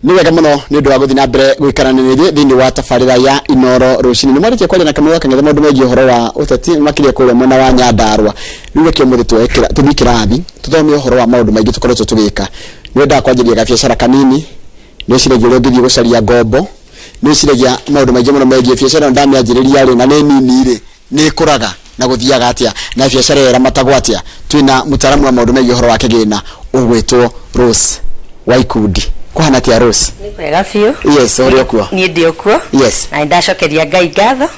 Nĩ wega mũno nĩ ũndũ wa gũthiĩ na mbere gũikarania na ithuĩ thĩinĩ wa tabarĩra ya Inoro Rũcinĩ. Nĩ mwarĩkia kwaria na Kamau wa Kang'ethe maũndũ megiĩ ũhoro wa ũteti makĩria kũrĩa mwena wa Nyandarua. Rĩu reke ũmũthĩ tuoe kĩra- tũthiĩ kĩrathi tũthome ũhoro wa maũndũ maingĩ tũkoretwo tũgĩka. Nĩ wendaga kwanjĩrĩria gabiacara kanini, nĩ wĩciragia ũrĩa ũngĩthiĩ gũcaria ngombo, nĩ wĩciragia maũndũ maingĩ mũno megiĩ biacara ĩno ndamĩanjĩrĩria rĩ na nĩ nini rĩ, nĩ ĩkũraga na gũthiaga atĩa na biacara ĩyo ĩramatagwo atĩa. Twĩna mũtaaramu wa maũndũ megiĩ ũhoro wa kĩgĩna ũgwĩtwo Rose Waikundi. Kũhana atĩa Rose? Nĩ kwega biũ. Yes, ũrĩ o kuo. Niĩ ndĩ o kuo. Yes. Na nĩndacokeria Ngai ngatho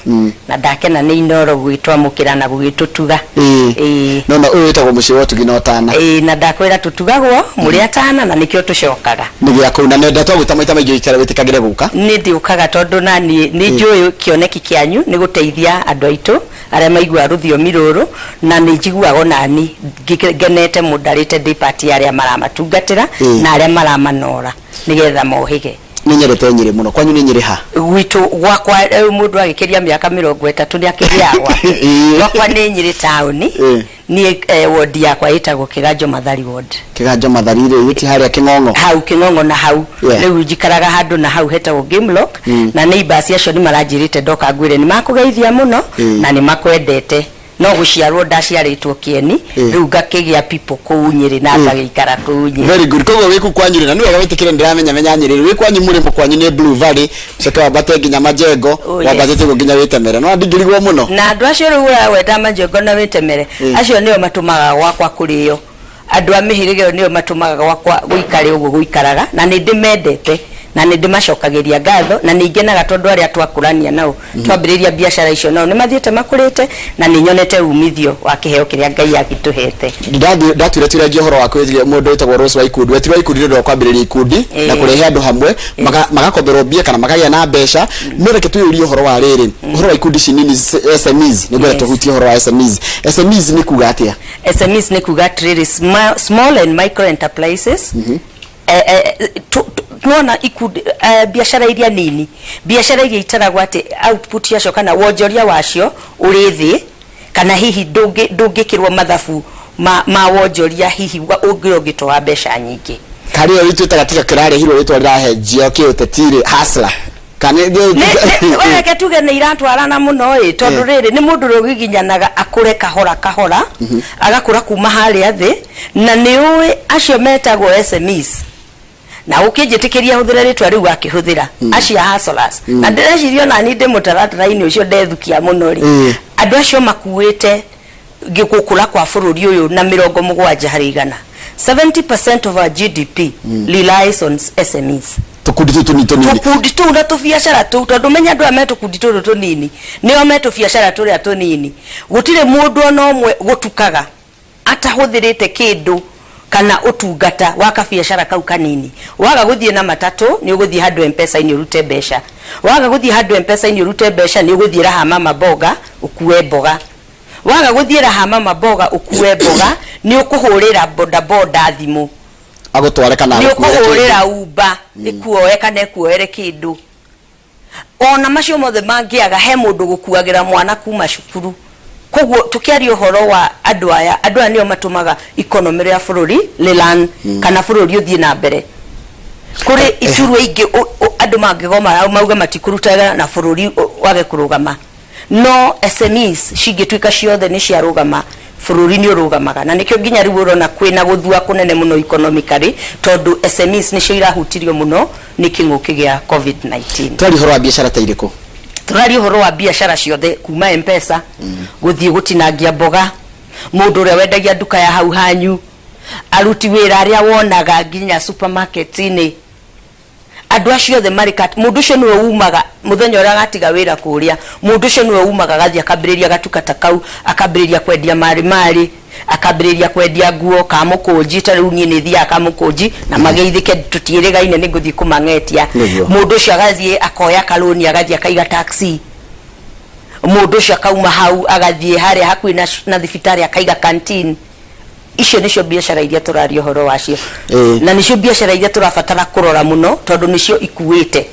na ndakena nĩ Inooro gũgĩtwamũkĩra na gũgĩtũtuga. Ĩĩ. Ĩĩ. No na ũyũ wĩtagwo mũciĩ wa ũtugi na ũtana. Ĩĩ, na ndakwĩra tũtugagwo mũrĩ atana na nĩkĩo tũcokaga. Nĩ gĩa kũu na nenda twagwĩta maita maingĩ ũikare wĩtĩkagĩre gũka. Nĩ ndĩũkaga tondũ naniĩ nĩ njũĩ kĩoneki kĩanyu nĩ gũteithia andũ aitũ arĩa maiguaga rũthiomi rũrũ, na nĩ njiguaga onani ngenete mũndarĩte ndĩ part ya arĩa maramatungatĩra na arĩa maramanora nĩgetha mohĩge. Nĩ nyendete Nyĩrĩ mũno. Kwanyu nĩ Nyĩrĩ ha? Gwitũ gwakwa rĩu mũndũ agĩkĩria mĩaka 30 nĩ akĩgĩaga gwake. Gwakwa nĩ Nyĩrĩ taũni. Niĩ ward yakwa ĩtagwo Kĩganjo Mathari ward. Kĩganjo Mathari rĩ, ti harĩa Kĩng'ong'o? Hau Kĩng'ong'o na hau. Rĩu njikaraga handũ na hau hetagwo Game Lock, na neighbours acio nĩ maranjĩrĩte ndoka ngwĩre nĩ makũgeithia mũno na nĩ makwendete. No gũciarwo ndaciarĩtwo Kĩeni, rĩu ngakĩgĩa people kũu Nyĩrĩ na ngagĩikara kũu Nyĩrĩ. Very good. Koguo wĩ kũu kwanyu rĩ, na nĩ wega wĩtĩkĩre nĩ ndĩramenya menya Nyĩrĩ. Wĩ kwanyu mũrĩmo kwanyu nĩ Blue Valley, ũcoke wambate nginya Majengo, Oh, yes. wambatĩte ũguo nginya Wĩtemere. No ndingĩrigwo mũno. Na andũ acio rĩu ũragweta Majengo na Wĩtemere, acio nĩo matũmaga gwakwa kũrĩo. Andũ a mĩhĩrĩga ĩyo nĩo matũmaga gwakwa gũikare ũguo gũikaraga, na nĩ ndĩmendete na nĩ ndĩmacokagĩria ngatho, na nĩ ngenaga tondũ arĩa twakũrania nao, twambĩrĩria biacara icio nao nĩ mathiĩte makũrĩte, na nĩ nyonete umithio wa kĩheo kĩrĩa Ngai agĩtũhete. Ndathiĩ ndatuire turangia ũhoro wa kwĩgiĩ mũndũ wĩtagwo Rose wa ikundi. Wetirwo ikundi nĩ ũndũ wa kwambĩrĩria ikundi na kũrehe andũ hamwe magakomberwo mbia kana makagĩa na mbeca. No reke twĩyũrie ũhoro wa rĩrĩ, ũhoro wa ikundi ici nini SMEs, nĩ ngwenda tũhutie ũhoro wa SMEs. SMEs nĩ kuga atĩa? SMEs nĩ kuga atĩrĩrĩ, small and micro enterprises. Nĩwona ikundi, biacara iria nini, biacara iria itaragwo atĩ output yacio kana wonjoria wacio ũrĩ thĩ, kana hihi ndũngĩkĩrwo mathabu ma wonjoria hihi ũngĩ ũngĩtoa mbeca nyingĩ. Karĩ ĩyo twĩtaga tiga kĩrarehirwo rĩtwa rĩrahenjio kĩũteti rĩ, hustler. Kana We reke tuge nĩ iratwarana mũno ĩ, tondũ rĩrĩ nĩ mũndũ ũrĩa ũgiginyanaga akũre kahora kahora, agakũra kuma harĩa thĩ, na nĩ ũĩ acio metagwo SMEs, na ũkĩnjĩtĩkĩria hũthĩre rĩtwa rĩu wakĩhũthĩra, acio a hustlers, na ndĩreciria ona niĩ ndĩ mũtaratara-inĩ ũcio ndethukia mũno rĩ, andũ acio makuĩte gũkũra kwa bũrũri ũyũ na 70%. 70% of our GDP relies on SMEs. Tũkundi tũu tũnini tũnini. Tũkundi tũu na tũbiacara tũu, tondũ menya andũ aya me tũkundi tũtũ tũnini nĩo me tũbiacara tũrĩa tũnini. Gũtirĩ mũndũ ona ũmwe gũtukaga atahũthĩrĩte kĩndũ kana ũtungata wa kabiacara kau kanini. Waga gũthiĩ na matatũ, nĩ ũgũthiĩ handũ M-Pesa-inĩ ũrute mbeca. Waga gũthiĩ handũ M-Pesa-inĩ ũrute mbeca, nĩ ũgũthiĩ Raha Mama Mboga ũkue mboga. Waga gũthiĩ Raha Mama Mboga ũkue mboga, nĩ ũkũhũrĩra boda boda thimũ. Agũtware kana Nĩ agũkuĩre kĩndũ. Ũkũhũrĩra Uber ĩkuoe kana ĩkuoere kĩndũ. Ona macio mothe mangĩaga, he mũndũ ũgũkuagĩra mwana kuma cukuru. Koguo tũkĩaria ũhoro wa andũ aya, andũ aya nĩo matũmaga economy ya bũrũri rĩ run kana bũrũri ũthiĩ na mbere. Kũrĩ iturwa ingĩ andũ mangĩgoma mauge matikũruta wĩra na bũrũri wage kũrũgama. No SMEs cingĩtuĩka ciothe nĩ ciarũgama, bũrũri nĩ ũrũgamaga. Na nĩkĩo nginya rĩu ũrona kwĩna gũthua kũnene mũno economically, tondũ SMEs nĩcio irahutirio mũno nĩ kĩng'ũki gĩa COVID-19. Tũraria ũhoro wa biacara ta irĩkũ? Tũraria ũhoro wa biacara ciothe kuma M-Pesa, gũthiĩ gũtinangia mboga, mũndũ ũrĩa wendagia nduka ya hau hanyu, aruti wĩra arĩa wonaga nginya supermarket-inĩ, andũ acio othe marĩ kat, mũndũ ũcio nĩwe umaga mũthenya ũrĩa agatiga wĩra kũrĩa, mũndũ ũcio nĩwe umaga agathiĩ akambĩrĩria gatuka ta kau, akambĩrĩria kwendia marĩ marĩ, akambĩrĩria kwendia nguo kamũkũnji, ta rĩu niĩ nĩ thiaga kamũkũnji na mageithĩke tũtiĩrĩgaine nĩ ngũthiĩ kũmang'etia. Mũndũ ũcio agathiĩ akoya kalũni agathiĩ akaiga taxi, mũndũ ũcio akauma hau agathiĩ harĩa hakuhĩ na thibitarĩ akaiga canteen. Icio nĩcio biacara iria tũraria ũhoro wacio. Na nĩcio biacara iria tũrabatara kũrora mũno tondũ nĩcio ikuĩte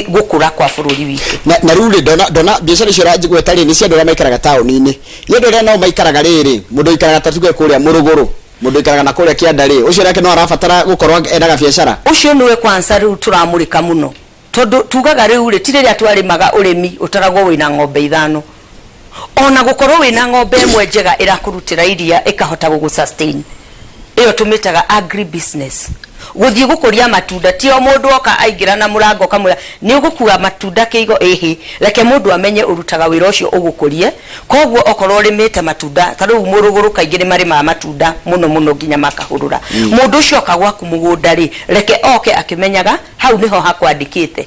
gũkũra kwa bũrũri witũ. Na rĩu rĩ, ndona biacara icio ũragweta rĩ, nĩ cia andũ arĩa maikaraga taũni-inĩ. Nĩ andũ arĩa nao maikaraga rĩrĩ, mũndũ ũikaraga ta tuge kũrĩa Mũrũgũrũ, Mũndũ ũikaraga na kũrĩa kĩanda rĩ, ũcio nake no arabatara gũkorwo endaga biacara? Ũcio nĩwe kwanza rĩu tũramũrĩka mũno, tondũ tugaga rĩu rĩ, ti rĩrĩa twarĩmaga ũrĩmi ũtaragwo wĩna ng'ombe ithano. Ona gũkorwo wĩna ng'ombe ĩmwe njega ĩrakũrutĩra iria ĩkahota gũgũ sustain, ĩyo tũmĩtaga agri business. Gũthiĩ gũkũria matunda ti o mũndũ oka aingĩra na mũrango ũkamwĩra nĩ ũgũkua matunda kĩigo, ĩhĩ, reke mũndũ amenye ũrutaga wĩra ũcio ũgũkũrie. Koguo okorwo ũrĩmĩte matunda, ta rĩu mũrũgũrũ kaingĩ nĩ marĩmaga matunda mũno mũno nginya makahũrũra. Mũndũ ũcio oka gwaku mũgũnda rĩ, reke oke akĩmenyaga hau nĩho hakwandĩkĩte.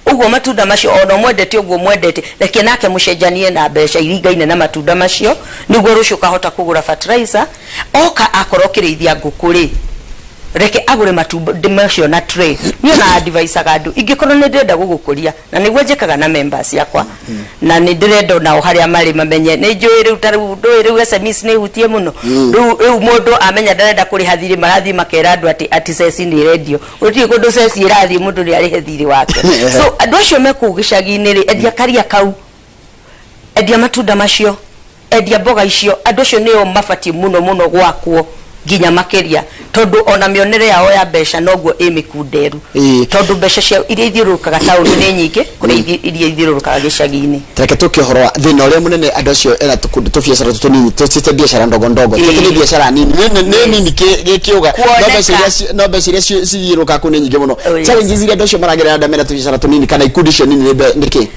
Ũguo matunda macio ona ũmwendete ũguo ũmwendete, reke nake mũcenjanie na mbeca iringaine na matunda macio, nĩguo rũciũ ũkahota kũgũra fertilizer. Oka akorwo ũkĩrĩithia ngũkũ rĩ, reke agũre matumbĩ macio na tray. Niĩ ona advisaga andũ, ingĩkorwo nĩ ndĩrenda gũgũkũria, na nĩguo njĩkaga na members akwa, na nĩ ndĩrenda onao harĩa marĩ mamenye, nĩ njũĩ rĩu ta rĩu ndũĩ rĩu SMEs nĩ hutie mũno. Rĩu mũndũ amenya ndarenda kũrĩha thirĩ, marathiĩ makera andũ atĩ ceci nĩ ĩrendio. Gũtirĩ kũndũ ceci ĩrathiĩ, mũndũ nĩ arĩhe thirĩ wake. So andũ acio me kũu gĩcagi-inĩ rĩ, endia karia kau, endia matunda macio, endia mboga icio, andũ acio nĩo mabatiĩ mũno mũno gwakwo nginya makĩria, tondũ ona mĩonere yao ya mbeca noguo ĩ mĩkunderu. Tondũ mbeca ciao iria ithiũrũrũkaga taũni nĩ nyingĩ kũrĩ iria ithiũrũrũkaga gĩcagi-inĩ. Reke tũke ũhoro wa thĩna ũrĩa mũnene andũ acio ena tũkundi tũbiacara tũtũ nini, tũcite biacara ndogo ndogo, tũtũ nĩ biacara nini, nĩ nini gĩkĩũga, no mbeca iria no mbeca iria cithiũrũrũkaga kũu nĩ nyingĩ mũno. Challenges iria andũ acio maragerera arĩa mena tũbiacara tũnini kana ikundi icio nini nĩ kĩ?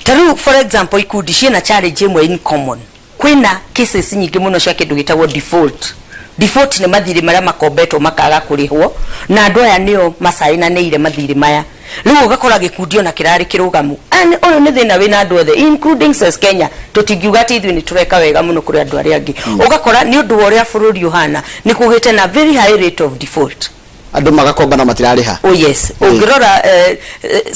Ta rĩu for example ikundi ciĩna challenge ĩmwe in common. Kwĩna cases nyingĩ mũno cia kĩndũ gĩtagwo default. Default nĩ mathirĩ marĩa makombetwo makaga kũrĩhwo, na andũ aya nĩo macainanĩire mathirĩ maya. Rĩu ũgakora gĩkundi ona kĩrarĩ kĩrũgamu. And ũyũ nĩ thĩna wĩna andũ othe including CES Kenya. Tũtingiuga atĩ ithuĩ nĩ tũreka wega mũno kũrĩ andũ arĩa angĩ. Ũgakora nĩ ũndũ wa ũrĩa bũrũri ũhana, nĩ kũgĩte na very high rate of default. Andũ magakomba no matirarĩha. Oh yes. Ũngĩrora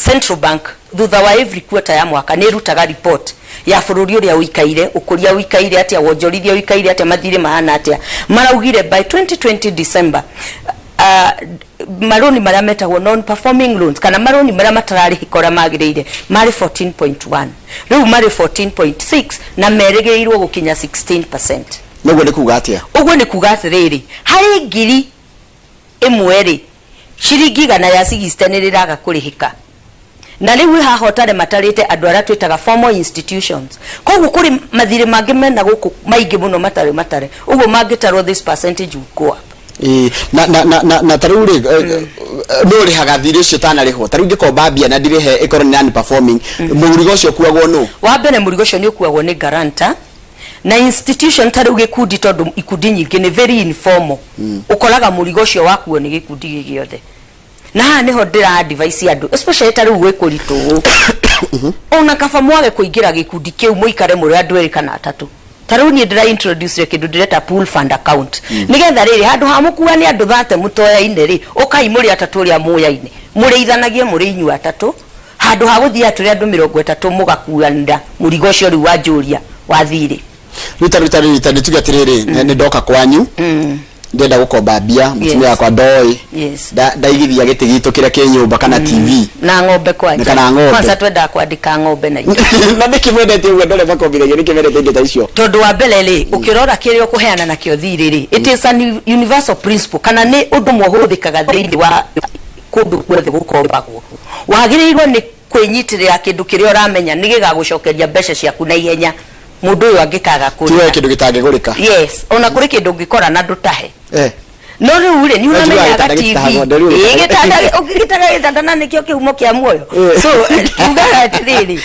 Central Bank thutha wa every quarter ya mwaka nĩ ĩrutaga report ya bũrũri ũrĩa ũikaire, ũkũria ũikaire atĩa, wonjorithia ũikaire atĩa, mathirĩ mahana atĩa. Maraugire by 2020 December, maroni marĩa metagwo non performing loans kana maroni marĩa matararĩhĩka ũrĩa magĩrĩire marĩ 14.1, rĩu marĩ 14.6 na merĩgĩrĩirwo gũkinya 16%. Noguo nĩ kuga atĩa? Ũguo nĩ kuga atĩrĩrĩ, harĩ 1,000 rĩ, ciringi 160 nĩ rĩraga kũrĩhĩka. Na rĩu haha ũtare matarĩte andũ arĩa twĩtaga formal institutions. Koguo kũrĩ mathirĩ mangĩ mena gũkũ maingĩ mũno matarĩ matare, ũguo mangĩtarwo this percentage will go up. Ĩĩ, na ta rĩu rĩ, nũ ũrĩhaga thirĩ ũcio ũtanarĩhwo? Ta rĩu ingĩkomba mbia na ndirĩhe ĩkorwo nĩ non performing, mũrigo ũcio ũkuagwo nũ? Wa mbere mũrigo ũcio nĩ ũkuagwo nĩ guarantor na institution, ta rĩu gĩkundi, tondũ ikundi nyingĩ nĩ very informal. Ũkoraga mũrigo ũcio wakuo nĩ gĩkundi gĩ gĩothe. Na haha nĩho ndĩra advise andũ, especially ta rĩu gwĩ kũritũ ũũ, ona kaba mwage kũingĩra gĩkundi kĩu, mũikare mũrĩ andũ erĩ kana atatũ. Ta rĩu niĩ ndĩra introduce kĩndũ ndĩreta pool fund account, nĩgetha rĩrĩ handũ ha mũkua nĩ andũ thate mũtoyaine rĩ, ũkai mũrĩ atatũ ũrĩa mũyaine, mũrĩithanagie mũrĩ inyuĩ atatũ, handũ ha gũthiĩ atũrĩ andũ 30 mũgakuanĩra mũrigo ũcio rĩu wanjũria wa thirĩ. Rĩu ta nĩ tuge atĩrĩrĩ, nĩ ndoka kwanyu, ndĩrenda gũkomba mbia, mũtumia wakwa ndoĩ, ndaigithia gĩtĩ gitũ kĩrĩa kĩ nyũmba kana TV. Na ng'ombe kwanja. Kana ng'ombe. Kwanza twendaga kwandĩka ng'ombe na indo. Na nĩkĩ mwendete ũguo andũ arĩa makombithagia? Nĩkĩ mendete indo ta icio? Tondũ wa mbere rĩ, ũkĩrora kĩrĩa ũkũheana nakĩo thirĩ rĩ, it is an universal principle kana nĩ ũndũ ũmwe ũhũthĩkaga thĩinĩ wa kũndũ guothe gũkombagwo. Wagĩrĩirwo nĩ kwĩnyitĩrĩra kĩndũ kĩrĩa ũramenya nĩ gĩgagũcokeria mbeca ciaku na ihenya mũndũ ũyũ angĩkaga tiwe kũrĩha. Kĩndũ gĩtangĩgũrĩka. Yes, ona kũrĩ kĩndũ ũngĩkora na ndũtahe. No rĩu rĩ, nĩ No njugaga ũramenyaga gĩtanda TV gĩtitahagwo, ndĩrĩ Ĩĩ, gĩtanda ũngĩgĩtaga gĩtanda na nĩkĩo kĩhumo kĩa muoyo. So tugaga atĩrĩrĩ,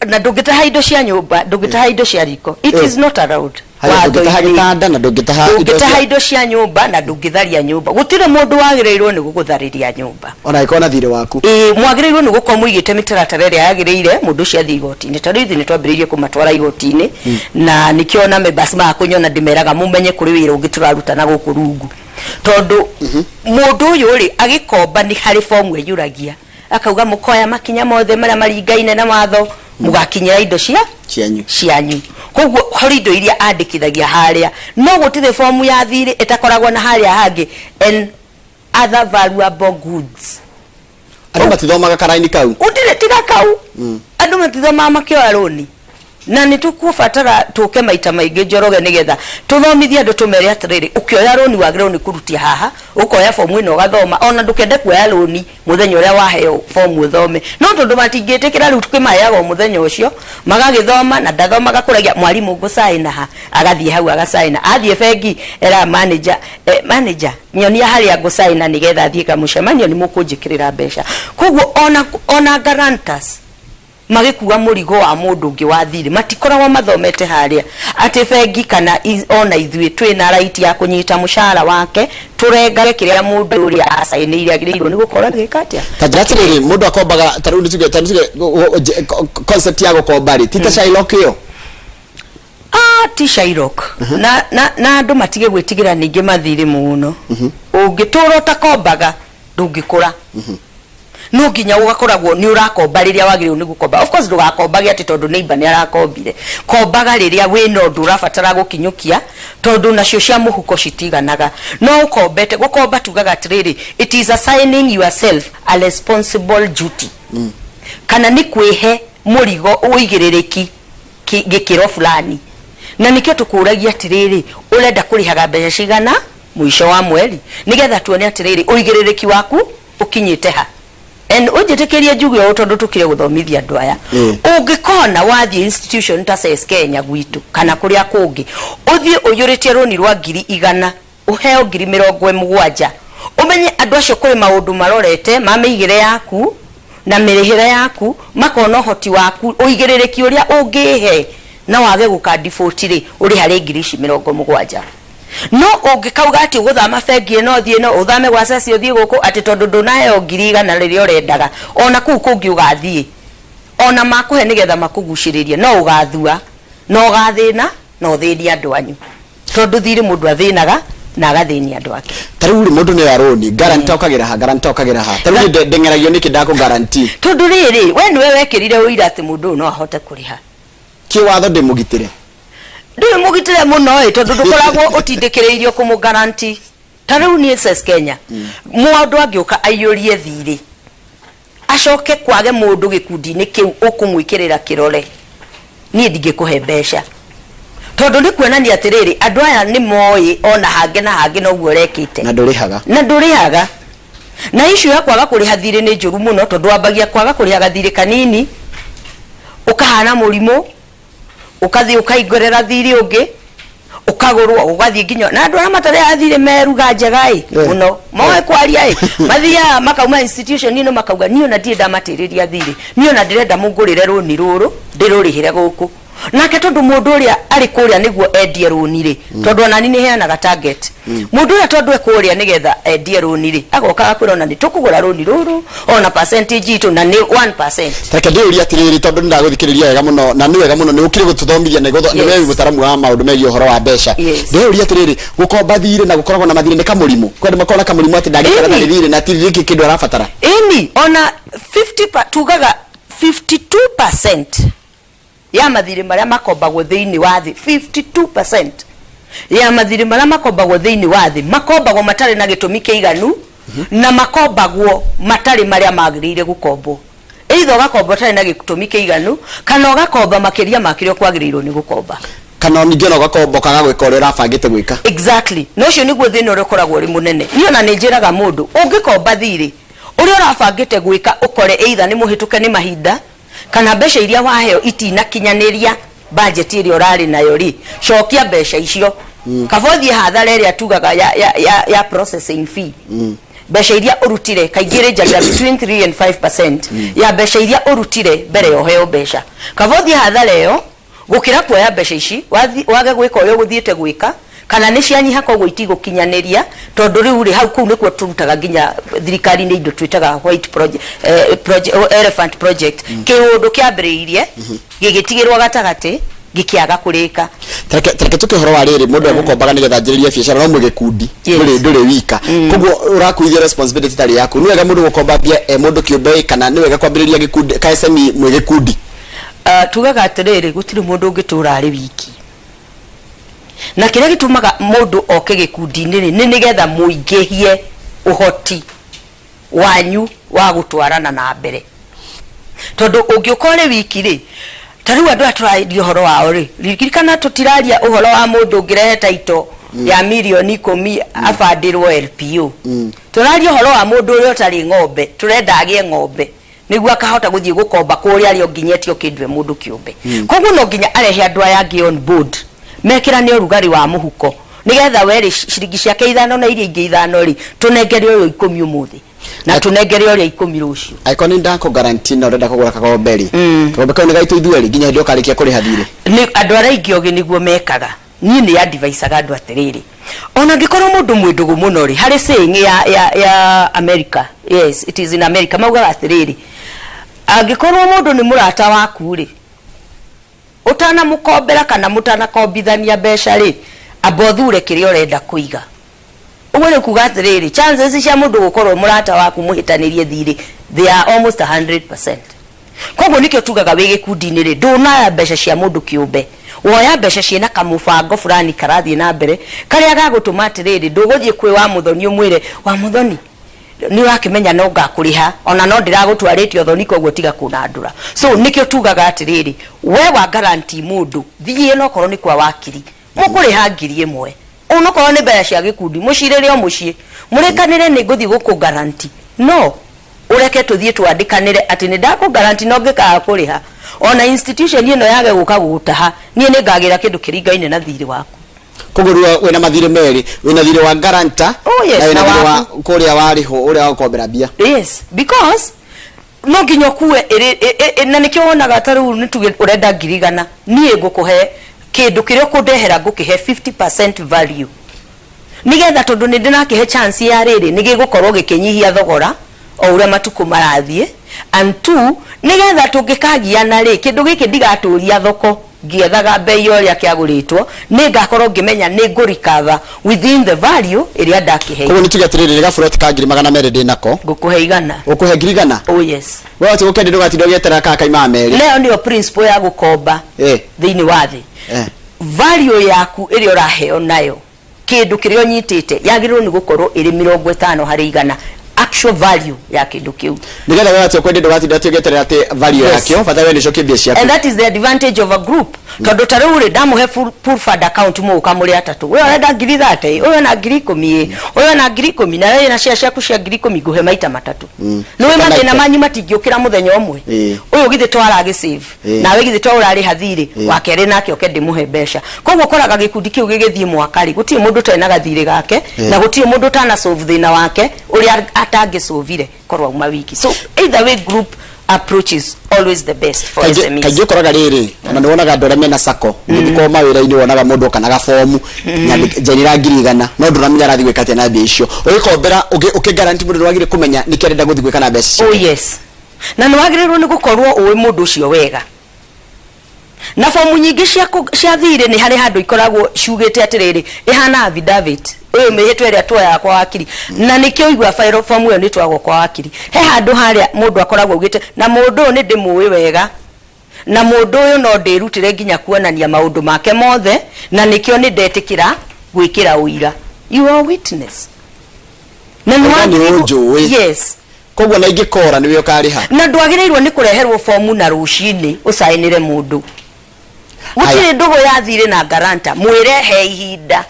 na ndũngĩtaha indo cia nyũmba, ndũngĩtaha indo cia riko, it is not allowed. Haya, ndũngĩtaha Watho-inĩ. Gĩtanda na ndũngĩtaha indo ndũngĩtaha indo cia nyũmba na ndũngĩtharia nyũmba. Gũtirĩ mũndũ wagĩrĩirwo nĩ gũgũtharĩria nyũmba. Ona ĩkorwo na thirĩ waku. Ĩĩ, mwagĩrĩirwo nĩ gũkorwo mũigĩte mĩtaratara ĩrĩa yagĩrĩire mũndũ ũcio athiĩ igoti-inĩ. Ta rĩu ithuĩ nĩ twambĩrĩirie kũmatwara igoti-inĩ, na nĩkĩo ona members maga kũnyona ndĩmeraga mũmenye kũrĩ wĩra ũngĩ tũraruta na gũkũ rungu, tondũ mũndũ ũyũ rĩ, agĩkomba nĩ harĩ bomu aiyũragia, akauga mũkoya makinya mothe marĩa maringaine na watho mũgakinyĩra indo cia cianyu. Cianyu. Koguo harĩ indo iria andĩkithagia harĩa, no gũtirĩ bomu ya thirĩ ĩtakoragwo na harĩa hangĩ and other valuable goods. Andũ matithomaga karaini kau. Gũtirĩ, tiga kau, andũ matithomaga makĩoya rũni. Na nĩ tũkũbatara tũke maita maingĩ, Njoroge, nĩgetha tũthomithie andũ, tũmere atĩrĩrĩ, ũkĩoya rũni wagĩrĩirwo nĩ kũrutia haha, ũkoya bomu ĩno ũgathoma, ona ndũkende kuoya rũni mũthenya ũrĩa waheo bomu ũthome, no tondũ matingĩtĩkĩra rĩu tũkĩmaheaga o mũthenya ũcio magagĩthoma, na ndathomaga kũragia mwarimũ ngũcaĩna ha, agathiĩ hau agacaĩna, athiĩ bengi eraga manager, "Manager, nyonia harĩa ngũcaĩna nĩgetha thiĩ kamũcemanio nĩ mũkũnjĩkĩrĩra mbeca." Koguo ona guarantors magĩkua mũrigo wa mũndũ ũngĩ wa thirĩ matikoragwo mathomete harĩa atĩ bengi kana ona ithuĩ twĩna right ya kũnyita mũcara wake tũrengage kĩrĩa mũndũ ũrĩa acaĩnĩire agĩrĩirwo nĩ gũkorwo agĩka atĩa. Ta njĩra atĩrĩrĩ, mũndũ akombaga ta rĩu nĩtuge concept ya gũkomba rĩ, ti ta Shylock ĩyo? Ah, ti Shylock. Na andũ matige gwĩtigĩra ningĩ mathirĩ mũno. Ũngĩtũra ũtakombaga ndũngĩkũra. No nginya ũgakoragwo nĩ ũrakomba rĩrĩa wagĩrĩirwo nĩ gũkomba. Of course ndũgakombage atĩ tondũ neighbor nĩ arakombire. Kombaga rĩrĩa wĩna ũndũ ũrabatara gũkinyũkia, tondũ nacio cia mũhuko citiganaga. No ũkombete, gũkomba tugaga atĩrĩrĩ, it is assigning yourself a responsible duty, kana nĩ kwĩhe mũrigo ũigĩrĩrĩki gĩkĩro fulani. Na nĩkĩo tũkũragia atĩrĩrĩ, ũrenda kũrĩhaga mbeca cigana mũico wa mweri, nĩgetha tuone atĩrĩrĩ, ũigĩrĩrĩki waku ũkinyĩte ha. And ũnjĩtĩkĩrie njuge ũũ, tondũ tũkire gũthomithia andũ aya, ũngĩkona wathiĩ institution ta CES Kenya gwitũ kana kũrĩa kũngĩ, ũthiĩ ũiyũrĩtie rũni rwa 100,000, ũheo 70,000, ũmenye andũ acio kũrĩ maũndũ marorete ma mĩigĩre yaku na mĩrĩhĩre yaku, makona ũhoti waku, ũigĩrĩrĩki ũrĩa ũngĩhe na wage gũka default rĩ, ũrĩ harĩ ngiri ici 70. No ũngĩkauga atĩ ũgũthama bengi ĩno ũthiĩ ĩno, ũthame gwa CES ũthiĩ gũkũ, atĩ tondũ ndũnaheo 100,000 rĩrĩa ũrendaga, ona kũu kũngĩ ũgathiĩ ona makũhe nĩgetha makũgucĩrĩrie, no ũgathua na ũgathĩna na ũthĩnie andũ anyu, tondũ thirĩ mũndũ athĩnaga na agathĩnia andũ ake. Ta rĩu rĩ, mũndũ nĩ oya rũni, guarantee okagĩra ha? Guarantee okagĩra ha? Ta rĩu niĩ ndeng'eragio nĩkĩ ndakũ guarantee? Tondũ rĩrĩ, we nĩwe wekĩrire ũira atĩ mũndũ ũyũ no ahote kũrĩha. Kĩwatho ndĩmũgitĩre? Ndũrĩ mũgitĩre mũno ĩ, tondũ ndũkoragwo ũtindĩkĩrĩirio kũmũ guarantee. Ta rĩu niĩ CES Kenya, mũndũ angĩũka aiyũrie thirĩ, acoke kwage mũndũ gĩkundi-inĩ kĩu ũkũmwĩkĩrĩra kĩrore, niĩ ndingĩkũhe mbeca, tondũ nĩ kuonania atĩrĩrĩ, andũ aya nĩ moĩ ona hangĩ na hangĩ noguo ũrekĩte. Na ndũrĩhaga. Na ndũrĩhaga. Na issue ya kwaga kũrĩha thirĩ nĩ njũru mũno, tondũ wambagia kwaga kũrĩha gathirĩ kanini, ũkahana mũrimũ, ũkathiĩ ũkaingĩrĩra thirĩ ũngĩ, ũkagũrwo, ũgathiĩ nginya na andũ arĩa matarĩhaga thirĩ meruga njega ĩ mũno, moĩ kwaria ĩ, mathiaga makauma institution ĩno makauga, "Niĩ ona ndirĩ ndamatĩrĩria thirĩ, niĩ ona ndĩrenda mũngũrĩre rũni rũrũ ndĩrũrĩhĩre gũkũ." Nake tondũ mũndũ ũrĩa arĩ kũrĩa nĩguo endie rũni rĩ, tondũ onani nĩ heanaga target, mũndũ ũrĩa tondũ e kũrĩa nĩgetha endie rũni rĩ, agoka agakwĩra, "Ona nĩ tũkũgũra rũni rũrũ ona percentage itũ na nĩ 1%." Reke ndĩũrie atĩrĩrĩ, tondũ nĩndagũthikĩrĩria wega mũno, na nĩ wega mũno nĩ ũkire gũtũthomithia na nĩ we wĩ mũtaramu wa maũndũ megiĩ ũhoro wa mbeca. Ndĩũrie atĩrĩrĩ, gũkomba thirĩ na gũkoragwo na mathirĩ nĩ kamũrimũ? Kwĩ andũ makoragwo na kamũrimũ atĩ ndangĩikara Ĩni. tarĩ thirĩ na ti gĩkĩ kĩndũ arabatara. Ĩni, ona 50 tugaga 52% ya mathirĩ marĩa makombagwo thĩinĩ wa thĩ, 52% ya mathirĩ marĩa makombagwo thĩinĩ wa thĩ makombagwo matarĩ na gĩtũmi kĩiganu, na makombagwo matarĩ marĩa magĩrĩire gũkombwo. Either ũgakomba ũtarĩ na gĩtũmi kĩiganu, kana ũgakomba makĩria ma kĩrĩa ũkwagĩrĩirwo nĩ gũkomba. Kana ningĩ ona ũgakomba ũkaga gwĩka ũrĩa ũrabangĩte gwĩka. Exactly, na ũcio nĩguo thĩna ũrĩa ũkoragwo ũrĩ mũnene. Niĩ ona nĩ njĩraga mũndũ, ũngĩkomba thirĩ ũrĩa ũrabangĩte gwĩka, ũkore either nĩ mũhĩtũke nĩ mahinda kana mbeca iria waheo itinakinyanĩria budget ĩrĩa ũrarĩ nayo rĩ, cokia mbeca icio. Kaba ũthiĩ hathara ĩrĩa tugaga ya processing fee. Mbeca iria ũrutire kaingĩ ĩrĩnjagĩra between 3 and 5% ya mbeca iria ũrutire mbere ya ũheo mbeca. Kaba ũthiĩ hathara ĩyo gũkĩra kuoya mbeca ici wage gwĩka ũrĩa ũgũthiĩte gwĩka, kana nĩ cianyiha koguo itigũkinyanĩria. Tondũ rĩu rĩ, hau kũu nĩkuo tũrutaga nginya thirikari-inĩ indo twĩtaga white project, project, elephant project. Kĩũndũ kĩambĩrĩirie gĩgĩtigĩrwo gatagatĩ gĩkĩaga kũrĩka. Tareke tũke ũhoro wa rĩrĩ, mũndũ egũkombaga nĩgetha anjĩrĩrie biacara, no mwĩ gĩkundi, ndũrĩ wika, koguo ũrakuithia responsibility tarĩ yaku. Nĩ wega mũndũ gũkomba mbia e mũndũ kĩũmbe ĩ, kana nĩ wega kwambĩrĩria gĩkundi ka SME mwĩ gĩkundi? Tugaga atĩrĩrĩ, gũtirĩ mũndũ ũngĩtũra arĩ wiki, na kĩrĩa gĩtũmaga mũndũ oke gĩkundi-inĩ rĩ, nĩ nĩgetha mũingĩhie ũhoti wanyu wa gũtwarana na mbere, tondũ ũngĩũka ũrĩ wiki rĩ, ta Ta rĩu andũ aya tũraria ũhoro wao rĩ, ririkana tũtiraria ũhoro wa mũndũ ũngĩrehe taito ya mirioni 10 abandĩrwo LPO. Tũraria ũhoro wa mũndũ ũrĩa ũtarĩ ng'ombe, tũrenda agĩe ng'ombe nĩguo akahota gũthiĩ gũkomba kũrĩa arĩa nginya etio kĩndũ e mũndũ kĩũmbe. Koguo no nginya arehe andũ aya angĩ on board, mekĩrane ũrugarĩ wa mũhuko, nĩgetha we rĩ, ciringi ciake 5 na iria ingĩ 5 rĩ, tũnengere ũyũ 10 ũmũthĩ na tũnengere ũrĩa 10 rũciũ. Angĩkorwo nĩ ndakũ guarantee na ũrenda kũgũra kagombe rĩ, kagombe kau nĩ gaitũ ithuerĩ nginya hĩndĩ ũkarĩkia kũrĩha thirĩ? Nĩ andũ arĩa aingĩ ogĩ nĩguo mekaga. Niĩ nĩ advisaga andũ atĩrĩrĩ, ona angĩkorwo mũndũ mwĩ ndũgũ mũno rĩ, harĩ saying ya America, yes, it is in America, maugaga atĩrĩrĩ, angĩkorwo mũndũ nĩ mũrata waku rĩ, ũtanamũkombera kana mũtanakombithania mbeca rĩ, amba ũthure kĩrĩa ũrenda kũiga. Ũguo nĩ kuga atĩrĩrĩ, chances cia mũndũ gũkorwo mũrata waku mũhĩtanĩrie thirĩ, they are almost 100%. Koguo nĩkĩo tugaga wĩ gĩkundi-inĩ rĩ, ndũnoya mbeca cia mũndũ kĩũmbe, woya mbeca ciĩna kamũbango fulani karathiĩ na mbere, karĩa gagũtũma atĩrĩrĩ, ndũgũthiĩ kwĩ wa mũthoni ũmwĩre, wa mũthoni nĩ ũrakĩmenya no ngakũrĩha, ona no ndĩragũtwarĩte ũthoni, koguo tiga kũnandũra. So nĩkĩo tugaga atĩrĩrĩ, we wa guarantee mũndũ, thiĩ nokorwo nĩ kwa wakiri, mũkũrĩha 1000, onokorwo nĩ mbeca cia gĩkundi, mũcirĩre o mũciĩ, mũrĩkanĩre nĩ ngũthiĩ gũkũ guarantee, no ũreke tũthiĩ twandĩkanĩre atĩ nĩ ndakũ guarantee, no ngĩkaga kũrĩha, ona institution ĩno yage gũka gũgũtaha, niĩ nĩ ngagĩra kĩndũ kĩringaine na thirĩ waku. Koguo rĩu wĩna mathirĩ merĩ, wĩna thirĩ wa guarantor Oh, yes, na wĩna na thirĩ wa waku. kũrĩa warĩhwo, ũrĩa wa gũkombera mbia. Yes, because no nginya ũkue ĩrĩ na nĩkĩo wonaga ta rĩu nĩ tuge ũrenda 100,000, niĩ ngũkũhe kĩndũ kĩrĩa ũkũndehera, ngũkĩhe 50% value, nigetha tondũ nĩ ndĩrakĩhe chance ya rĩrĩ nĩ gĩgũkorwo gĩkĩnyihia thogora o ũrĩa matukũ marathiĩ, and two, nĩgetha tũngĩkagiana rĩ, kĩndũ gĩkĩ ndigatũria thoko ngĩethaga mbei ya ũrĩa kĩagũrĩtwo, nĩ ngakorwo ngĩmenya nĩ ngũ recover within the value ĩrĩa ndakĩheire. Koguo nĩ tuge atĩrĩrĩ, nĩ gaburoti ka 200,000 ndĩ nako. Ngũkũhe 100. Ũkũhe 100,000? Oh yes. We wati gũkende ndũgatinda ũgĩeterera kana kaimaga merĩ. Nayo nĩyo principle ya gũkomba thĩinĩ wa thĩ. Value yaku ĩrĩa ũraheo nayo kĩndũ kĩrĩa ũnyitĩte yagĩrĩirwo nĩ gũkorwo ĩrĩ 50% actual value ya kĩndũ kĩu. Nĩgetha we wati ũkwende ndũgatinda atĩ ũgĩeterera atĩ value yakĩo, bata we nĩ ũcokie mbia ciaku. And that is the advantage of a group, tondũ ta rĩu rĩ, ndamũhe pool fund account, mũgũka mũrĩ atatũ, ũyũ arenda 30,000, ũyũ ena 10,000, ũyũ ena 10,000, na wewe na share ciaku cia 10,000, ngũhe maita matatũ. Nĩ mathĩna manyu matingĩũkĩra mũthenya ũmwe. Ũyũ githĩ to aragĩsave, nawe githĩ to ũrarĩha thirĩ wa kerĩ, nake oke ndĩmũhe mbeca. Koguo ũkoraga gĩkundi kĩu gĩgĩthiĩ mwaka rĩ, gũtirĩ mũndũ ũtarĩ na gathirĩ gake, na gũtirĩ mũndũ ũtana solve thĩna wake ũrĩa atangĩsolvire korwo auma wiki. So either way, group approach is always the best for Kaingĩ SMEs. Kaingĩ ũkoraga rĩrĩ, ona nĩ wonaga andũ arĩa mena sacco, ũgĩthiĩ kwao mawĩra-inĩ wonaga mũndũ oka na gabomu, njainĩra 100,000, no ndũramenya arathiĩ gwĩka atĩa na mbia icio. Ũgĩkombera, ũkĩ guarantee mũndũ, nĩ wagĩrĩire kũmenya nĩkĩ arenda gũthiĩ gwĩka na mbeca Oh ciake. yes, na nĩ wagĩrĩirwo nĩ gũkorwo ũĩ mũndũ ũcio wega. Na bomu nyingĩ cia thirĩ nĩ harĩ handũ ikoragwo ciugĩte atĩrĩrĩ, ĩhana affidavit ũyũ mĩhĩtwa ĩrĩa tuoyaga kwa wakiri, na nĩkĩo igua file form ĩyo nĩ twagwo kwa wakiri. He handũ harĩa mũndũ akoragwo augĩte, na mũndũ ũyũ nĩ ndĩmũĩ wega, na mũndũ ũyũ no ndĩrutĩre nginya kuonania maũndũ make mothe, na nĩkĩo nĩ ndetĩkĩra gwĩkĩra ũira, you are a witness, na nĩ Auga nĩ wagĩrĩirwo- ũnjũĩ. Yes. Koguo na ingĩkora nĩwe ũkarĩha. Na ndwagĩrĩirwo nĩ kũreherwo bomu na rũcinĩ ũcainĩre mũndũ. Gũtirĩ ndũgũ ya thirĩ na guarantor, mwĩre he ihinda.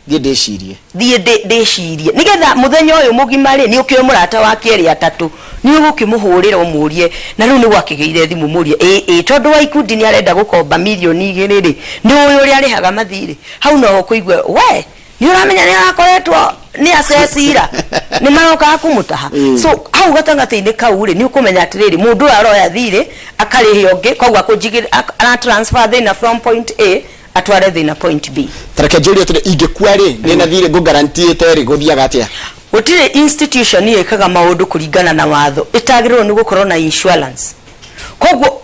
Thiĩ ndĩcirie. Thiĩ ndĩcirie, nĩgetha mũthenya ũyũ mũgima rĩ, nĩ ũkĩoĩ mũrata wa kerĩ atatũ, nĩ ũgũkĩmũhũrĩra ũmũrie, na rĩu nĩ gwakĩgĩire thimũ, mũrie ĩ ĩ tondũ wa ikundi nĩ arenda gũkomba 2 mirioni rĩ, nĩ ũĩ ũrĩa arĩhaga mathirĩ hau? No ũkũigue we nĩ ũramenya nĩ arakoretwo nĩ acecira nĩ marokaga kũmũtaha. So hau gatagatĩ-inĩ kau rĩ, nĩ ũkũmenya atĩrĩrĩ, mũndũ ũyũ aroya thirĩ akarĩhe ũngĩ, koguo akũnjigĩra ara transfer thĩna from point A atware thĩna point B. Tareke njũrie atĩrĩ, ingĩkua rĩ, ndĩna thirĩ ngũgarantiĩte rĩ, gũthiaga atĩa? Gũtirĩ institution ĩkaga maũndũ kũringana na watho ĩtagĩrĩirwo nĩ gũkorwo na insurance. Koguo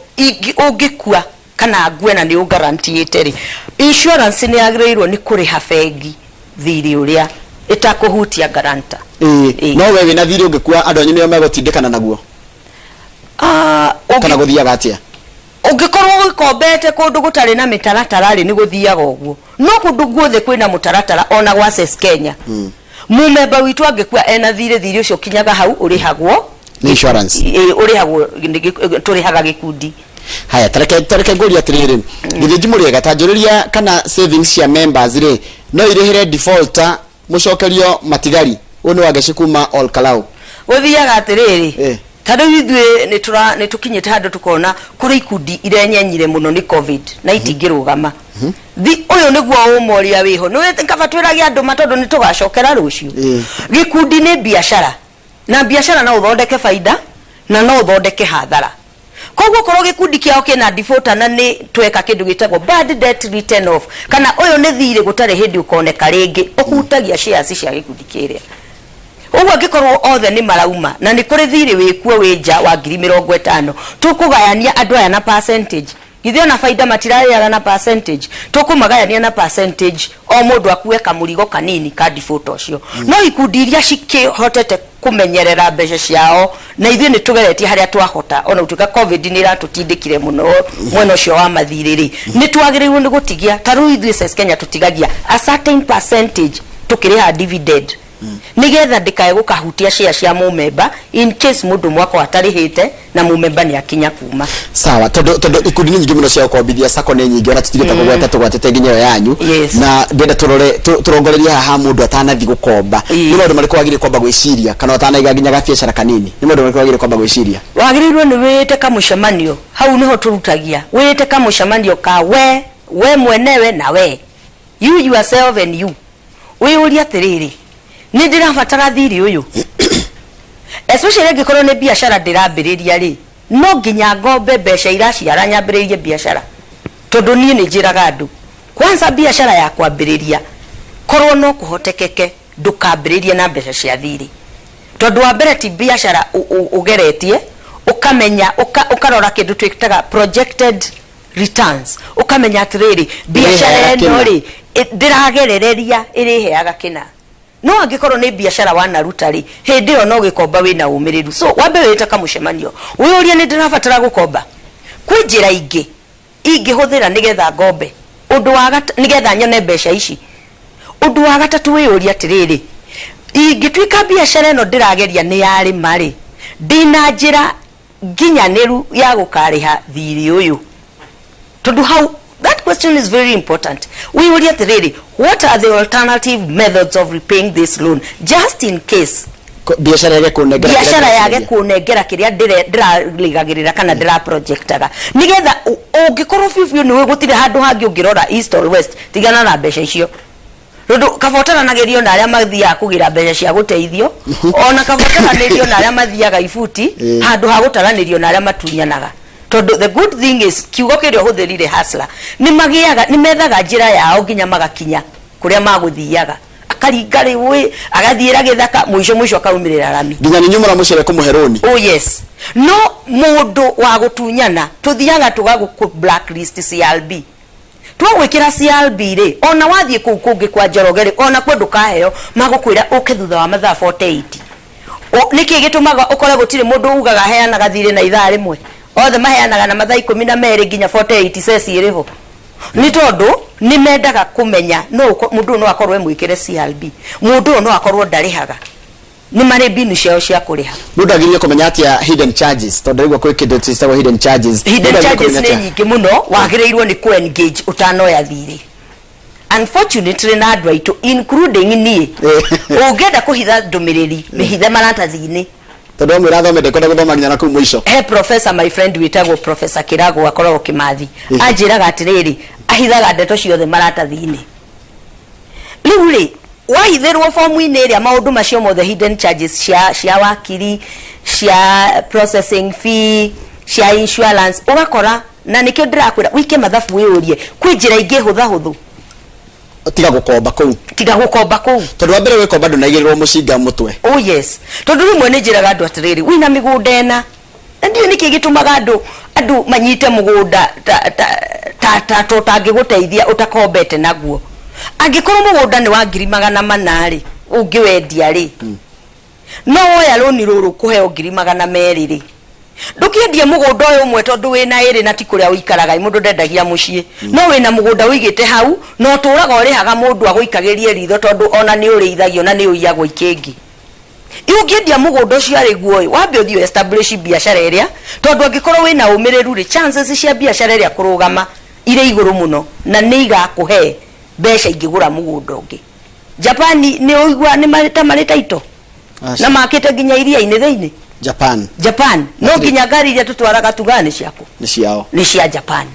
ũngĩkua kana ngue na nĩ ũgarantiĩte rĩ, insurance nĩ yagĩrĩirwo nĩ kũrĩha bengi thirĩ ũrĩa ĩtakũhutia guarantor. No we wĩna thirĩ ũngĩkua, andũ anyu nĩo megũtindĩkana naguo kana gũthiaga atĩa? Ũngĩkorwo ũgĩkombete kũndũ gũtarĩ na mĩtaratara rĩ, nĩ gũthiaga ũguo, no kũndũ guothe kwĩna mũtaratara, ona gwa Access Kenya, mũmemba witũ angĩkua ena thirĩ, thirĩ ũcio ũkinyaga hau ũrĩhagwo nĩ insurance. Ĩ, ũrĩhagwo tũrĩhaga gĩkundi. Haya, tareke ngũrie atĩrĩrĩ, Gĩthĩnji Mũrĩega, ta njũrĩria kana savings cia members rĩ no irĩhĩre defaulter mũcokerio matigari. Ũyũ nĩ Wangeci kuma Ol Kalou. Gũthiaga atĩrĩrĩ, ta rĩu ithuĩ nĩ tũkinyĩte handũ tũkona kũrĩ ikundi irenyenyire mũno nĩ COVID na itingĩrũgama. Thi ũyũ nĩguo ũma ũrĩa wĩho. Nĩ kaba twĩrage andũ ma tondũ nĩ tũgacokera rũciũ. Gĩkundi nĩ biacara, na biacara no ũthondeke baida na no ũthondeke hathara. Koguo korwo gĩkundi kĩao kĩna defaulter na nĩ tweka kĩndũ gĩtagwo bad debt written off, kana ũyũ nĩ thirĩ gũtarĩ hĩndĩ ũkoneka rĩngĩ, ũhutagia shares cia gĩkundi kĩrĩa. Ũguo angĩkorwo othe nĩ marauma na nĩ kũrĩ thirĩ wĩkuo wĩ nja wa 50,000, tũkũgayania andũ aya na percentage. Githĩ ona baida matirarĩaga na percentage? Tũkũmagayania na percentage, o mũndũ akue kamũrigo kanini ka default ũcio. No ikundi iria cikĩhotete kũmenyerera mbeca ciao, na ithuĩ nĩ tũgeretie harĩa twahota, ona gũtuĩka COVID nĩ ĩratũtindĩkire mũno mwena ũcio wa mathirĩ rĩ, nĩ twagĩrĩirwo nĩ gũtigia. Ta rĩu ithuĩ CES Kenya tũtigagia a certain percentage tũkĩrĩha dividend, nĩgetha ndĩkae gũkahutia share cia mũmemba in case mũndũ mwako atarĩhĩte na mũmemba nĩ akinya kuma. Sawa, tondu ikundi nĩ nyingĩ mũno cia gũkombithia, sacco nĩ nyingĩ, ona tũtigĩte kũgweta tũgwatĩte nginya ĩyo yanyu. Na ndĩrenda tũrore tũrongorerie haha mũndũ atanathiĩ gũkomba, nĩ maũndũ marĩkũ wagĩrĩire kwamba gwĩciria, kana ũtanaiga nginya gabiacara kanini, nĩ maũndũ marĩkũ wagĩrĩire kwamba gwĩciria? Wagĩrĩirwo nĩ wĩĩte kamũcemanio. Hau nĩho tũrutagia wĩĩte kamũcemanio ka we mwenewe na we, you yourself and you, wĩyũrie atĩrĩrĩ, nĩ ndĩrabatara thirĩ ũyũ? Especially angĩkorwo nĩ biacara ndĩrambĩrĩria rĩ, no nginya ngombe mbeca iraciara nyambĩrĩrie biacara? Tondũ niĩ nĩ njĩraga andũ, kwanza biacara ya kwambĩrĩria, korwo no kũhotekeke, ndũkambĩrĩrie na mbeca cia thirĩ, tondũ wa mbere ti biacara ũgeretie ũkamenya ũkarora kĩndũ twĩtaga projected returns, ũkamenya atĩrĩrĩ, biacara ĩrĩheaga ĩno kĩna. Rĩ ndĩragerereria ĩrĩheaga kĩna. No angĩkorwo nĩ biacara wanaruta rĩ, hĩndĩ ĩyo no gĩkomba wĩna ũmĩrĩru. So wambe wĩte kamũcemanio, wĩyũrie, nĩ ndĩrabatara gũkomba? Kwĩ njĩra ingĩ ingĩhũthĩra nĩgetha ngombe ũndũ wa nĩgetha nyone mbeca ici? Ũndũ wa gatatũ, wĩyũrie atĩrĩrĩ, ingĩtuĩka biacara ĩno ndĩrageria nĩ yarĩma rĩ, ndĩna njĩra nginyanĩru ya gũkarĩha thirĩ ũyũ? Tondũ hau that question is very important. Wĩyũrie atĩrĩrĩ, what are the alternative methods of repaying this loan, just in case Biacara yage kũnengera kĩrĩa biacara yage ndĩreciria. Kũnengera kĩrĩa ndĩrarĩgagĩrĩra kana ndĩraprojectaga, nĩgetha ũngĩkorwo biũ biũ nĩwe gũtirĩ handũ hangĩ ũngĩrora east or west, tigana na mbeca icio, tondũ kaba ũtaranagĩrio na arĩa mathiaga kũgĩra mbeca cia gũteithio, ona kaba ũtaranĩrio na arĩa mathiaga ibuti, handũ ha gũtaranĩrio na arĩa matunyanaga. Tondũ the good thing is, kiugo kĩrĩa ũhũthĩrire, hustler, nĩ magĩaga, nĩ methaga njĩra yao nginya magakinya kũrĩa magũthiaga, akaringa rĩũĩ, agathiĩra gĩthaka, mũico mũico akaumĩrĩra rami. Nginya nĩ nyumũra mũcere kũmũhe rũni. Oh yes, no mũndũ wa gũtunyana, tũthiaga tũgagũkũ blacklist CRB. Twagwĩkĩra CRB rĩ, ona wathiĩ kũu kũngĩ kwa Njoroge rĩ, ona kuo ndũkaheo, magũkwĩra ũke thutha wa mathaa 48. Nĩkĩ gĩtũmaga ũkore gũtirĩ mũndũ ugaga aheanaga thirĩ na ithaa rĩmwe? Othe maheanaga na mathaa 12 nginya 48. Ceci ĩrĩ ho nĩ tondũ nĩ mendaga kũmenya no mũndũ ũyũ no akorwo emwĩkĩre CRB, mũndũ ũyũ no akorwo ndarĩhaga, nĩ marĩ mbinu ciao cia kũrĩha. Mũndũ agĩrĩire kũmenya atĩa hidden charges? Tondũ ndaigua kwĩ kĩndũ cĩtagwo hidden charges. Hidden Mũndũ agĩrĩire charges kũmenya nĩ atĩa? nyingĩ mũno. Wagĩrĩirwo nĩ kũ-engage ũtanoya thirĩ. Unfortunately, na andũ aitũ, including niĩ, ũngĩenda kũhitha ndũmĩrĩri, mĩhithe maratathi-inĩ. Tondũ wamwĩra athome, ndekwenda gũthoma nginya na kũu mũico. He professor, my friend, wĩtagwo Professor Kĩrago, akoragwo Kĩmathi. Anjĩraga atĩrĩrĩ, ahithaga ndeto ciothe maratathi-inĩ. Rĩu rĩ, wahithĩrwo fomu-inĩ ĩrĩa maũndũ macio mothe, hidden charges cia wakiri, cia processing fee, cia insurance, ũgakora. Na nĩkĩo ndĩrakwĩra wike mathabu, wĩyũrie kwĩ njĩra ingĩ hũthahũthũ tiga gũkomba kũu. Tiga gũkomba kũu. Tondũ wa mbere wĩkomba ndũnaigĩrĩrwo mũcinga mũtwe. Oh yes, tondũ rĩmwe nĩ njĩraga andũ atĩrĩrĩ, wĩna mĩgũnda ĩna, na ndiũĩ nĩkĩ gĩtũmaga andũ manyite mũgũnda ta ũtangĩgũteithia ũtakombete naguo. Angĩkorwo mũgũnda nĩ wa 400,000 rĩ, ũngĩwendia rĩ, no woya rũni rũrũ kũheo 200,000 rĩ, ndũkĩendie mũgũnda ũyũ ũmwe, tondũ wĩna ĩrĩ na ti kũrĩa ũikaraga. Mũndũ ndendagia mũciĩ, no wĩna mũgũnda ũigĩte hau na ũtũraga ũrĩhaga mũndũ agũikagĩrie ritho, tondũ ona nĩ ũrĩithagio na nĩ ũiyagwo ikĩngĩ. Ũngĩendia mũgũnda ũcio arĩ guo ĩ, wambe ũthiĩ establish biacara ĩrĩa, tondũ angĩkorwo wĩna ũmĩrĩru rĩ, chances cia biacara ĩrĩa kũrũgama irĩ igũrũ mũno, na nĩ igakũhe mbeca ingĩgũra mũgũnda ũngĩ. Japan nĩ ũigua nĩ marĩ ta marĩ taito Aca. na makĩte nginya iria-inĩ thĩinĩ. Japan. Japan no Atĩrĩ. nginya ngari iria tũtwaraga tugaga nĩ ciaku? Nĩ ciao. Nĩ cia Japan.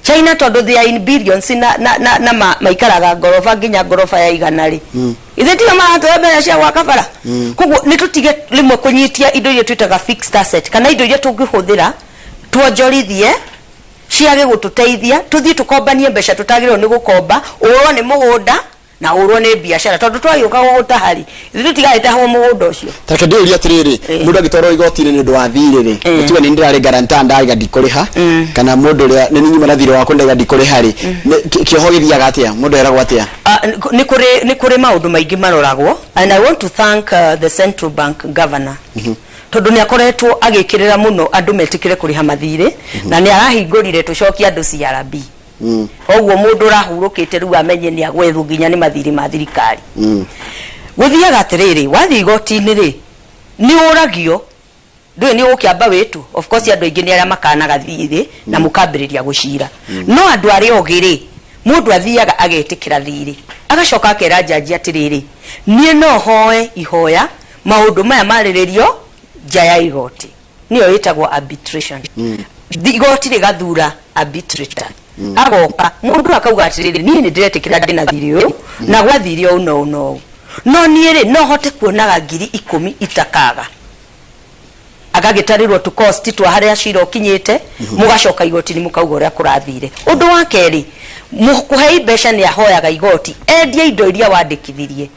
China, tondũ they are in billions na maikaraga ngoroba nginya ngoroba ya 100 rĩ, ithe tiga maratũhe mbeca cia gwaka bara. Koguo nĩ tũtige rĩmwe kũnyitia indo iria twĩtaga fixed asset, kana indo iria tũngĩhũthĩra tuonjorithie ciage gũtũteithia, tũthiĩ tũkombanie mbeca tũtagĩrĩirwo nĩ gũkomba, ũrwo nĩ mũgũnda na ũrwo nĩ biacara, tondũ twagĩũka gũgũtaha rĩ, ithuĩ tũtigagĩtahwo mũgũnda ũcio. Tareke ndĩũrie atĩrĩrĩ, mũndũ angĩtwarwo igoti-inĩ nĩ ũndũ wa thirĩ rĩ, nĩ tuge nĩ ndĩrarĩ guarantor, ndaiga ndikũrĩha, kana mũndũ ũrĩa nĩ nyuma na thirĩ wakwa ndaiga ndikũrĩha rĩ, kĩoho gĩthiaga atĩa? Mũndũ eragwo atĩa? Nĩ kũrĩ maũndũ maingĩ maroragwo, and I want to thank the central bank governor, tondũ nĩ akoretwo agĩkĩrĩra mũno andũ metĩkĩre kũrĩha mathirĩ, na nĩ arahingũrire tũcokie andũ CRB. Koguo mũndũ ũrahurũkĩte rĩu amenye nĩ agwethwo nginya nĩ mathirĩ ma thirikari. Gũthiaga atĩrĩrĩ, wathiĩ igoti-inĩ rĩ, nĩ ũragio ndũĩ nĩ ũgũkĩamba wĩtu. Of course andũ aingĩ nĩ arĩa makanaga thirĩ na mũkambĩrĩria gũcira, no andũ arĩa ogĩ rĩ, mũndũ athiaga agetĩkĩra thirĩ, agacoka akera njanji atĩrĩrĩ, niĩ no hoe ihoya maũndũ maya marĩrĩrio nja ya igoti, nĩyo ĩtagwo arbitration. Igoti rĩgathura arbitrator, agoka mũndũ akauga atĩrĩrĩ, niĩ nĩ ndĩretĩkĩra ndĩna thirĩ ũyũ na gwathire ũũ na ũũ na ũũ, no niĩ rĩ, no hote kuonaga 10,000 itakaga. Agagĩtarĩrwo tũ cost twa harĩa cira ũkinyĩte, mũgacoka igoti-inĩ mũkauga ũrĩa kũrathire. Ũndũ wa kerĩ, kũhei mbeca nĩ ahoyaga igoti endie indo iria wandĩkithirie,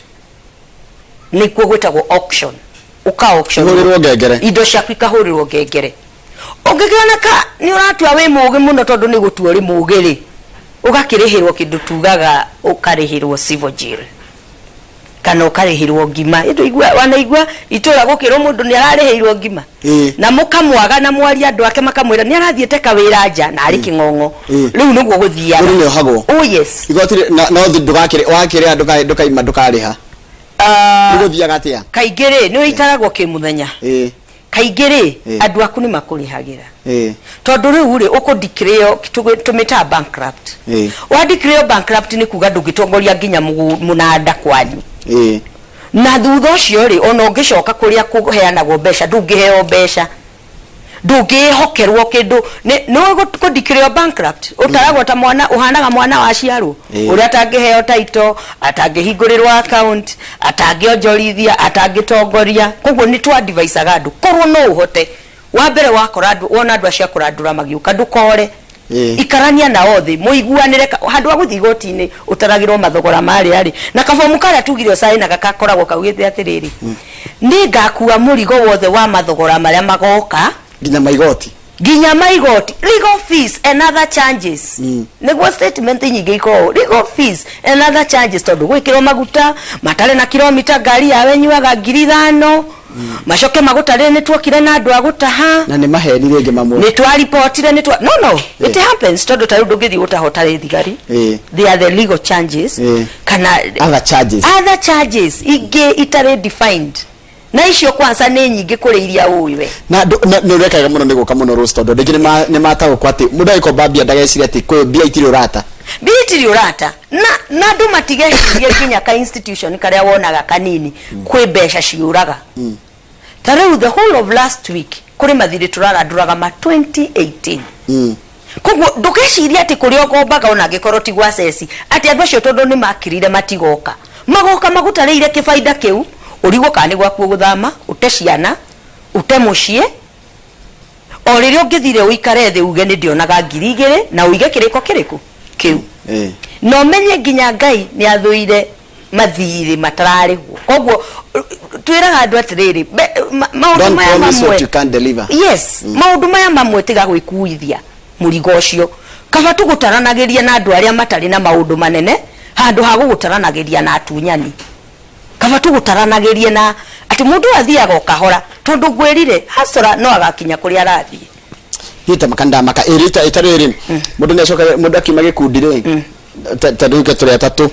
nĩkuo gwĩtagwo auction, ũka auction. Ihũrĩrwo ngengere. Indo ciaku ikahũrĩrwo ngengere. Ũngĩkĩoneka nĩ ũratua wĩ mũgĩ mũno, tondũ nĩ gũtua ũrĩ mũgĩ rĩ, ũgakĩrĩhĩrwo kĩndũ tugaga ũkarĩhĩrwo civil jail kana ũkarĩhĩrwo ngima. Ĩndũ igua wanaigua itũra gũkĩrwo mũndũ nĩ ararĩhĩirwo ngima? Na mũkamwaga na mwaria andũ ake makamwĩra nĩ arathiĩte kawĩra nja na arĩ kĩng'ong'o. Rĩu nĩguo gũthiaga. Mũndũ nĩohagwo. Oh yes. Igoti no ndũgakĩrĩ wakĩrĩha ndũkaima ndũkarĩha. Ah, nĩ gũthiaga atĩa? Kaingĩ rĩ, nĩ ũikaragwo kĩmũthenya. Kaingĩ rĩ, andũ aku nĩ makũrĩhagĩra, tondũ rĩu rĩ, ũkũdeclare, tũmĩtaga bankrupt. Wa declare bankrupt nĩ kuga ndũngĩtongoria nginya mũnanda kwanyu, na thutha ũcio rĩ, ona ũngĩcoka kũrĩa kũheanagwo mbeca, ndũngĩheo mbeca, ndũngĩhokerwo kĩndũ. Nĩ kũdeclare bankrupt ũtaragwo ta mwana, ũhanaga mwana waciarwo ũrĩa atangĩheo title, atangĩhingũrĩrwo account, atangĩonjorithia, atangĩtongoria. Koguo nĩ twadvisaga andũ, korwo no ũhote, wa mbere wakora andũ, wona andũ acio akũrandũra magĩũka, ndũkore. Ikarania nao thĩ mũiguanĩre, handũ ha gũthiĩ igoti-inĩ ũtaragĩrwo mathogora marĩa rĩ, na kabomu karĩa tugire ũcaĩnaga gakoragwo kaugĩte atĩrĩrĩ, nĩ ngakua mũrigo wothe wa mathogora marĩa magoka. Nginya maigoti. Nginya maigoti, legal fees and other charges. Nĩguo statement nyingĩ ikoragwo legal fees and other charges, tondũ gwĩkĩrwo maguta matarĩ na kilomita, ngari yawe nyuaga 5,000, macoke magũtarĩre nĩ tuokire na andũ a gũtaha. Na nĩ maheni rĩngĩ mamwe. Nĩ twaripotire, nĩ twa no it happens, tondũ ta rĩu ndũngĩthiĩ gũtaha ũtarĩ thigari. They are the legal charges kana other charges. Other charges ingĩ itarĩ defined, na icio kwanza nĩ nyingĩ kũrĩ iria ũĩ we. Na nĩ ũrekaga mũno nĩ gũka mũno Rose, tondũ andũ aingĩ nĩ mataũkwo atĩ mũndũ agĩkomba mbia ndageciria atĩ kwĩ mbia itirĩ ũrata. Mbia itirĩ ũrata, na andũ matigecirie nginya ka institution karĩa wonaga kanini kwĩ mbeca ciũraga. Ta rĩu the whole of last week kũrĩ mathirĩ tũrarandũraga ma 2018. Koguo ndũgecirie atĩ kũrĩa ũkombaga, ona angĩkorwo ti gwa ceci, atĩ andũ acio tondũ nĩ makirire matigoka, magoka magũtarĩire kĩbaida kĩu, ũrigwo kana nĩ gwaku ũgũthama, ũte ciana, ũte mũciĩ, o rĩrĩa ũngĩthire ũikare thĩ uge nĩ ndĩonaga 2,000 na ũige kĩrĩko kĩrĩkũ kĩu, na ũmenye nginya Ngai nĩ athũire mathirĩ matararĩhwo. Koguo twĩraga andũ atĩrĩrĩ, maũndũ Don't maya promise mamwe what you can't deliver. Yes, maũndũ maya mamwe tiga gwĩkuithia mũrigo ũcio, kaba tũgũtaranagĩria na andũ arĩa matarĩ na maũndũ manene handũ ha gũgũtaranagĩria na atunyani, kaba tũgũtaranagĩrie na atĩ mũndũ ũyũ athiaga o kahora, tondũ ngwĩrire hasora no agakinya kũrĩa arathiĩ. Niĩ ta maka ndamaka ĩrĩ ta ĩtarĩ rĩ, mũndũ nĩ acoka mũndũ akiuma gĩkundi rĩ, ta rĩu ke tũrĩ atatũ.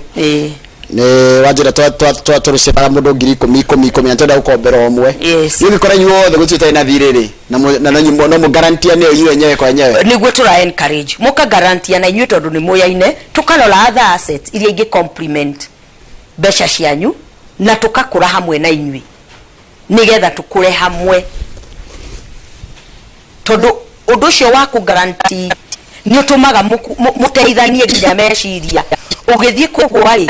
Nĩ wanjĩra tũrũcĩbaga mũndũ 10,000 10 10 na twenda gũkombera ũmwe. Yes. Rĩu ũngĩkora inyuothe gũtirĩ ũtarĩ na thirĩ rĩ, na na no mũgarantiane inyuĩ enyewe kwa enyewe. Nĩguo tũra encourage mũkagarantia na inyuĩ, tondũ nĩ mũyaine, tũkarora other assets iria ingĩ complement mbeca cianyu na tũkakũra hamwe na inyuĩ, nĩgetha tũkũre hamwe, tondũ ũndũ ũcio wa kũ guarantee nĩ ũtũmaga mũteithanie nginya meciria. Ũgĩthiĩ kũgũa rĩ,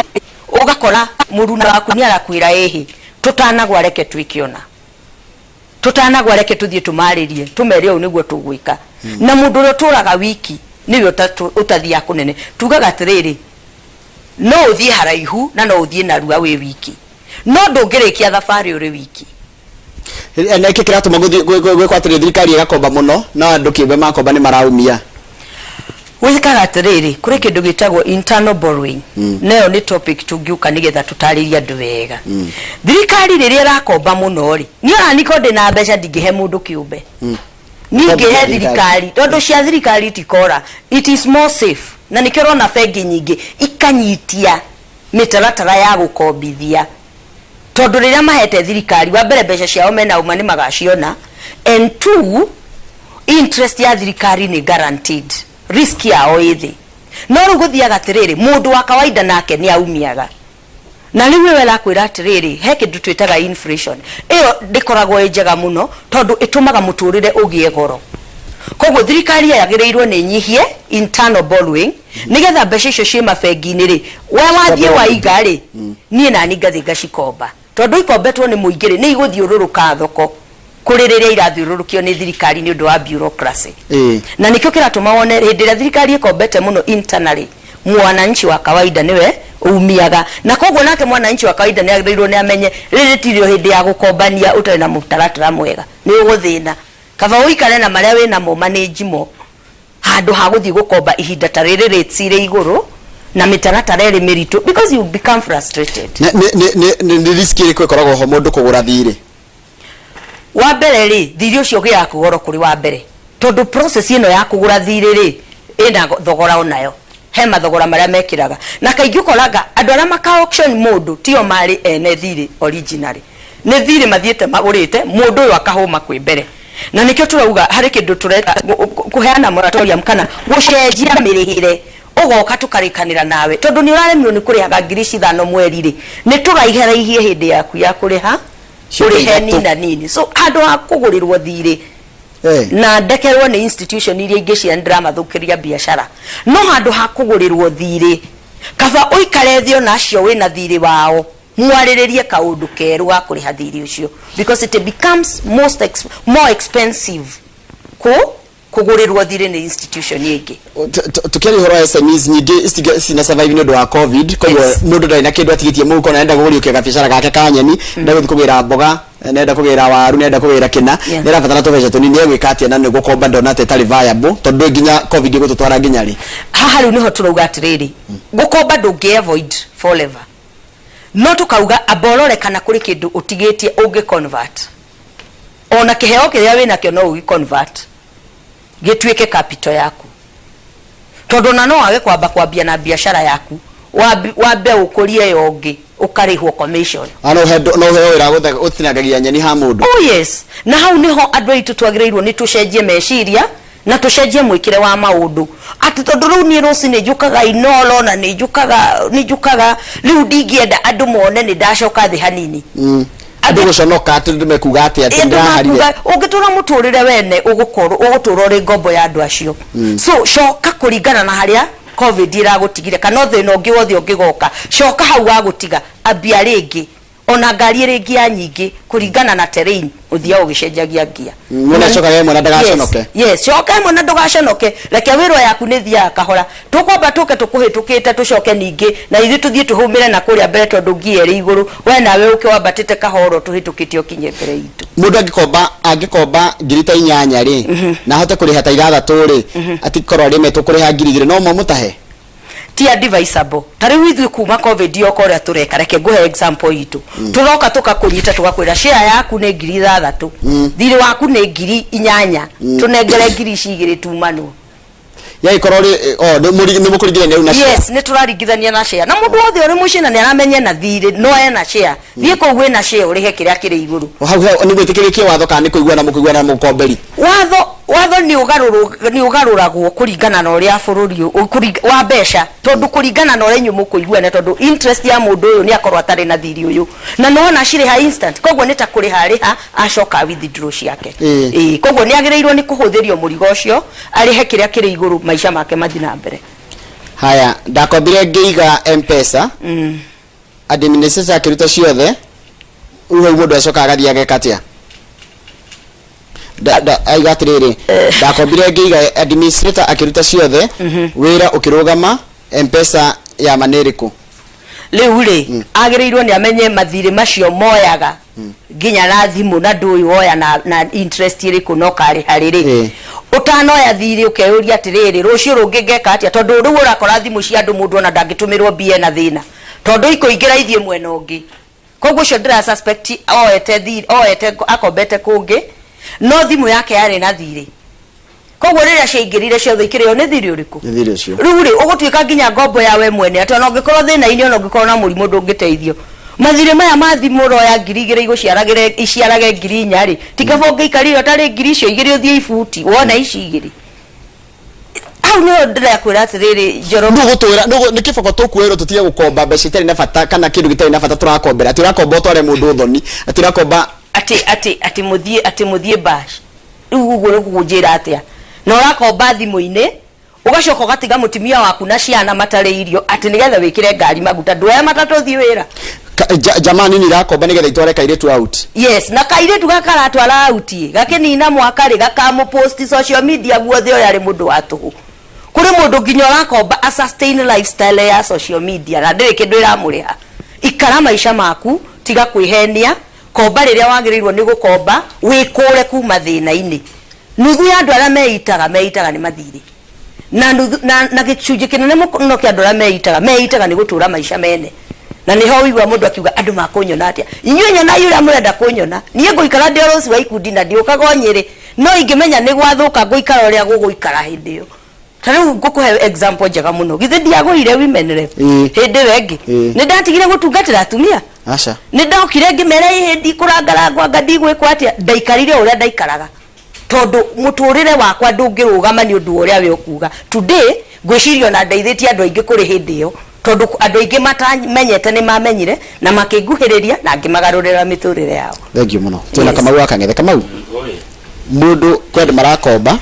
ũgakora mũruna waku nĩ arakwĩra, "Ĩhĩ, tũtanagwa reke twĩke ona tũtanagwa, reke tũthiĩ tũmarĩrie, tũmere ũũ nĩguo tũgwĩka." Na mũndũ ũrĩa ũtũraga wiki nĩwe ũtathiaga kũnene. Tugaga atĩrĩrĩ, no ũthiĩ haraihu na no ũthiĩ narua wĩ wiki, no ndũngĩrĩkia thabarĩ ũrĩ wiki. Na ĩkĩ kĩratũma gwĩkwo atĩrĩ, thirikari ĩgakomba mũno na andũ kĩũmbe makomba nĩ maraumia? Gwĩkaga atĩrĩrĩ, kũrĩ kĩndũ gĩtagwo internal borrowing. Nayo nĩ topic tũngĩũka nĩgetha tũtarĩrie andũ wega. Thirikari rĩrĩa ĩrakomba mũno rĩ, niĩ ona niko ndĩ na mbeca, ndingĩhe mũndũ kĩũmbe, niĩ ngĩhe thirikari, tondũ cia thirikari itikora, it is more safe. Na nĩkĩo ũrona bengi nyingĩ ikanyitia mĩtaratara ya gũkombithia, tondũ rĩrĩa mahete thirikari, wa mbere, mbeca ciao mena ũma nĩ magaciona, and two, interest ya thirikari nĩ guaranteed, risk yao ĩ thĩ. No rĩu gũthiaga atĩrĩrĩ, mũndũ wa kawaida nake nĩ aumiaga. Na rĩu ĩyo ĩrakwĩra atĩrĩrĩ, he kĩndũ twĩtaga inflation. Ĩyo ndĩkoragwo ĩ njega mũno, tondũ ĩtũmaga mũtũrĩre ũgĩe goro. Koguo thirikari yagĩrĩirwo nĩ ĩnyihie internal borrowing, nĩgetha mbeca icio ciĩ mabengi-inĩ rĩ, we wathiĩ waiga rĩ, niĩ nani ngathiĩ ngacikomba, tondũ ikombetwo nĩ mũingĩ rĩ, nĩ igũthiũrũrũka thoko kũrĩ rĩrĩa irathiũrũrũkio nĩ thirikari nĩ ũndũ wa bureaucracy. Na nĩkĩo kĩratũma wone hĩndĩ ĩrĩa thirikari ĩkombete mũno internally, mwananchi wa kawaida nĩwe umiaga. Na koguo nake mwananchi wa kawaida nĩ agĩrĩirwo nĩ amenye rĩrĩ tirĩo hĩndĩ ya gũkombania ũtarĩ na mũtaratara mwega, nĩ ũgũthĩna. Kaba ũikare na marĩa wĩnamo, manage mo, handũ ha gũthiĩ gũkomba ihinda ta rĩrĩ rates irĩ igũrũ na mĩtaratara ĩrĩ mĩritũ, because you become frustrated. Nĩ risk ĩrĩkũ ĩkoragwo ho mũndũ kũgũra thirĩ? Wa mbere rĩ, thirĩ ũcio ũgĩaga goro kũrĩ wa mbere, tondũ process ĩno ya kũgũra thirĩ rĩ, ĩna thogora onayo. He mathogora marĩa mekĩraga, na kaingĩ ũkoraga andũ arĩa maka auction mũndũ tio marĩ ene thirĩ originally, nĩ thirĩ mathiĩte magũrĩte, mũndũ ũyũ akahũma kwĩ mbere. Na nĩkĩo tũrauga harĩ kĩndũ tũreta kũheana moratorium kana gũcenjia mĩrĩhĩre. Ũgoka tũkarĩkanĩra nawe, tondũ nĩ ũraremirwo nĩ kũrĩhaga 5,000 mweri rĩ, nĩ tũraiheraihie hĩndĩ yaku ya kũrĩha, Ciũke ũrĩhe 3. Nina nini. So handũ ha kũgũrĩrwo thirĩ na ndekerwo nĩ institution iria ingĩ cia ndĩramathũkĩria biacara, no handũ ha kũgũrĩrwo thirĩ, kaba ũikare thĩ ona acio wĩna thirĩ wao, mwarĩrĩrie kaũndũ kerũ ga kũrĩha thirĩ ũcio, because it becomes more expensive kũgũrĩrwo thirĩ nĩ institution ĩngĩ. Tukiaria ũhoro wa SMEs, nyingĩ cina survive nĩ ũndũ wa COVID. Koguo mũndũ ndarĩ na kĩndũ atigĩtie mũhuko na enda kũgũriũkia gabiacara gake ka nyeni, nenda gũthiĩ kũgĩra mboga, nenda kũgĩra waru, nenda kũgĩra kĩna, nĩ arabatara tũbeca tũnini. Egwĩka atĩa? Na nĩ gũkomba ndona ta ĩtarĩ viable, tondũ nginya COVID ĩgũtũtwara nginya rĩ? Haha rĩu nĩho tũrauga atĩrĩrĩ, gũkomba ndũngĩ avoid forever, no tũkauga amba ũrore kana kũrĩ kĩndũ ũtigĩtie ũngĩ convert. Ona kĩheo kĩrĩa wĩnakĩo no ũgĩ convert gĩtuĩke capital yaku, tondũ ona no wage kwamba kwambia na biacara yaku, wambe ũkũrie yo ũngĩ, ũkarĩhwo commission. Ah, no ũheo wĩra wa gũtinangagia nyeni ha mũndũ. Oh yes, na hau niho andũ aitũ twagĩrĩirwo nĩ tũcenjie meciria na tũcenjie mwĩkĩre wa maũndũ, atĩ tondũ rĩu niĩ rũcinĩ njũkaga Inoro na nĩ njũkaga rĩu, ndingĩenda andũ mone nĩ ndacoka thĩ hanini. Andũ gũconoka atĩ andũ mekuga atĩ Andũ ndĩraharire. makuga ũngĩtũra mũtũrĩre wene, ũgũkorwo ũgũtũra ũrĩ ngombo ya andũ acio. So coka kũringana na harĩa COVID ĩragũtigire, kana thĩna ũngĩ wothe ũngĩgoka, coka hau wagũtiga, ambia rĩngĩ. Ona ngari ĩrĩ ngia nyingĩ, kũringana na terrain ũthiaga ũgĩcenjagia ngia. Mũndũ acokaga ĩmwe na ndagaconoke. Yes, coka ĩmwe na ndũgaconoke. Reke wĩrwo yaku nĩ thiaga kahora, tũkwamba tũke tũkũhĩtũkĩte, tũcoke ningĩ na ithuĩ tũthiĩ tũhũmĩre na kũrĩa mbere, tondũ ngia ĩrĩ igũrũ, we nawe ũke wambatĩte kahoro tũhĩtũkĩte ũkinye mbere itũ. Mũndũ angĩkomba 8,000 rĩ, na ahote kũrĩha ta 6 rĩ, atikorwo arĩmetwo kũrĩha 2,000, no mamũtahe? Ti advisable. Ta rĩu ithuĩ kuma COVID yoka, ũrĩa tũreka, reke ngũhe example itũ. Tũroka tũkakũnyita, tũgakwĩra share yaku nĩ 6,000, thirĩ waku nĩ 8,000, tũnengere ngiri ici igĩrĩ tumanwo. Yagĩkorwo rĩ, oh, nĩ mũkũringithania rĩu na share. Yes, nĩ tũraringithania na share, na mũndũ wothe ũrĩ mũciĩ na nĩ aramenya ena thirĩ, no ena share, thiĩ kũu wĩna share ũrĩhe kĩrĩa kĩrĩ igũrũ. O hau hau nĩ gwĩtĩkĩrĩkio watho kana nĩ kũiguana mũkũiguana na mũkomberi? Watho nĩ ũgarũragwo kũringana na ũrĩa bũrũri wa mbeca, tondũ kũringana na ũrĩa inyuĩ mũkũiguana, tondũ interest ya mũndũ ũyũ nĩ akorwo atarĩ na thirĩ ũyũ na nĩwona acirĩha instant, koguo nĩ ta kũrĩha arĩha acoka withdraw ciake. Ĩĩ, koguo nĩ agĩrĩirwo nĩ kũhũthĩrio mũrigo ũcio, arĩhe kĩrĩa kĩrĩ igũrũ, maica make mathiĩ na mbere. Haya, ndakombire ngĩiga Mpesa, administrator akĩruta ciothe. Rĩu hau mũndũ acoka agathiĩ ageka atĩa? Aiga atĩrĩrĩ, ndakombire ngĩiga, administrator akĩruta ciothe, wĩra ũkĩrũgama, Mpesa ya ma nĩ ĩrĩkũ? Rĩu rĩ, agĩrĩirwo nĩ amenye mathirĩ macio moyaga nginya na thimũ, na ndũĩ woya na interest ĩrĩkũ na ũkarĩha rĩrĩ. Ũtanoya thirĩ ũkeyũria atĩrĩrĩ, rũciũ rũngĩ ngeka atĩa? Tondũ rĩu ũrakora thimũ cia andũ, mũndũ ona ndangĩtũmĩrwo mbia ena thĩna, tondũ ikũingĩra ithiĩ mwena ũngĩ. Koguo ũcio ndĩra suspect oete thirĩ, oete akombete kũngĩ, no thimũ yake yarĩ na thirĩ. Koguo rĩrĩa ciaingĩrire ciothe ikĩrĩo nĩ thirĩ ũrĩkũ? Nĩ thirĩ ũcio. Rĩu rĩ, ũgũtuĩka nginya ngombo ya we mwene, atĩ ona ũngĩkorwo thĩna-inĩ, ona ũngĩkorwo na mũrimũ, ndũngĩteithio. Mathirĩ maya ma thimũ ũroya 2000 igũciaragĩre, iciarage 4000 rĩ, ti kaba ũngĩikarire ũtarĩ 2000 ũthiĩ ibuti wona ici igĩrĩ? Hau nĩho ndĩrakwĩra atĩrĩrĩ, Njoroge. Nũgũtwĩra nĩ kĩboko tũkuoerwo tũtige gũkomba mbeca itarĩ na bata kana kĩndũ gĩtarĩ na bata tũrakombera, atĩ ũrakomba ũtware mũndũ thoni, atĩ ũrakomba Atĩ mũthiĩ bash. Rĩu ũguo nĩ kũnjĩra atĩa? Na ũrakomba thimũ-inĩ, ũgacoka ũgatiga mũtumia waku na ciana matarĩ irio, atĩ nĩgetha wĩkĩre ngari maguta, nduoya matatũ ũthiĩ wĩra. Jamaa nini irakomba nĩgetha itware kairĩtu out. Yes, na kairĩtu gaka karatwara out gakĩnina mwaka rĩ, gakamũpost social media guothe ũyũ arĩ mũndũ wa tũhũ. Kũrĩ mũndũ nginya ũrakomba a sustain lifestyle ya social media na ndĩrĩ kĩndũ ĩramũrĩha. Ikara maica maku, tiga kwĩhenia, komba rĩrĩa wagĩrĩirwo nĩ gũkomba, wĩkũre kuma thĩna-inĩ. Nuthu ya andũ arĩa meitaga, meitaga nĩ mathirĩ. Na nuthu, na gĩcunjĩ kĩnene mũno kĩa andũ arĩa meitaga, meitaga nĩ gũtũra maica mene. Na nĩho ũigua mũndũ akiuga andũ makũnyona atĩa? Inyuĩ nyonai ũrĩa mũrenda kũnyona. Niĩ ngũikara ndĩ o rũci wa ikundi na ndiũkaga o Nyĩrĩ, no ingĩmenya nĩ gwathũka ngũikara ũrĩa gũgũikara hĩndĩ ĩyo. Ta rĩu ngũkũhe example njega mũno. Githĩ ndiagũire women rep hĩndĩ ĩyo ĩngĩ? Nĩ ndatigire gũtungatĩra atumia? Aca. Nĩ ndokire ngĩmera ĩ ndikũrangarangwo anga ndigwĩkwo atĩa? Ndaikarire o ũrĩa ndaikaraga, tondũ mũtũrĩre wakwa ndũngĩrũgama nĩ ũndũ wa ũrĩa we ũkuga. Today ngwĩciria ona ndeithĩtie andũ aingĩ kũrĩ hĩndĩ ĩyo, tondũ andũ aingĩ matamenyete nĩ mamenyire na makĩnguhĩrĩria na ngĩmagarũrĩra mĩtũrĩre yao. Thank you mũno. Twĩna Kamau wa Kang'ethe. Kamau, mũndũ, kwĩ andũ marakomba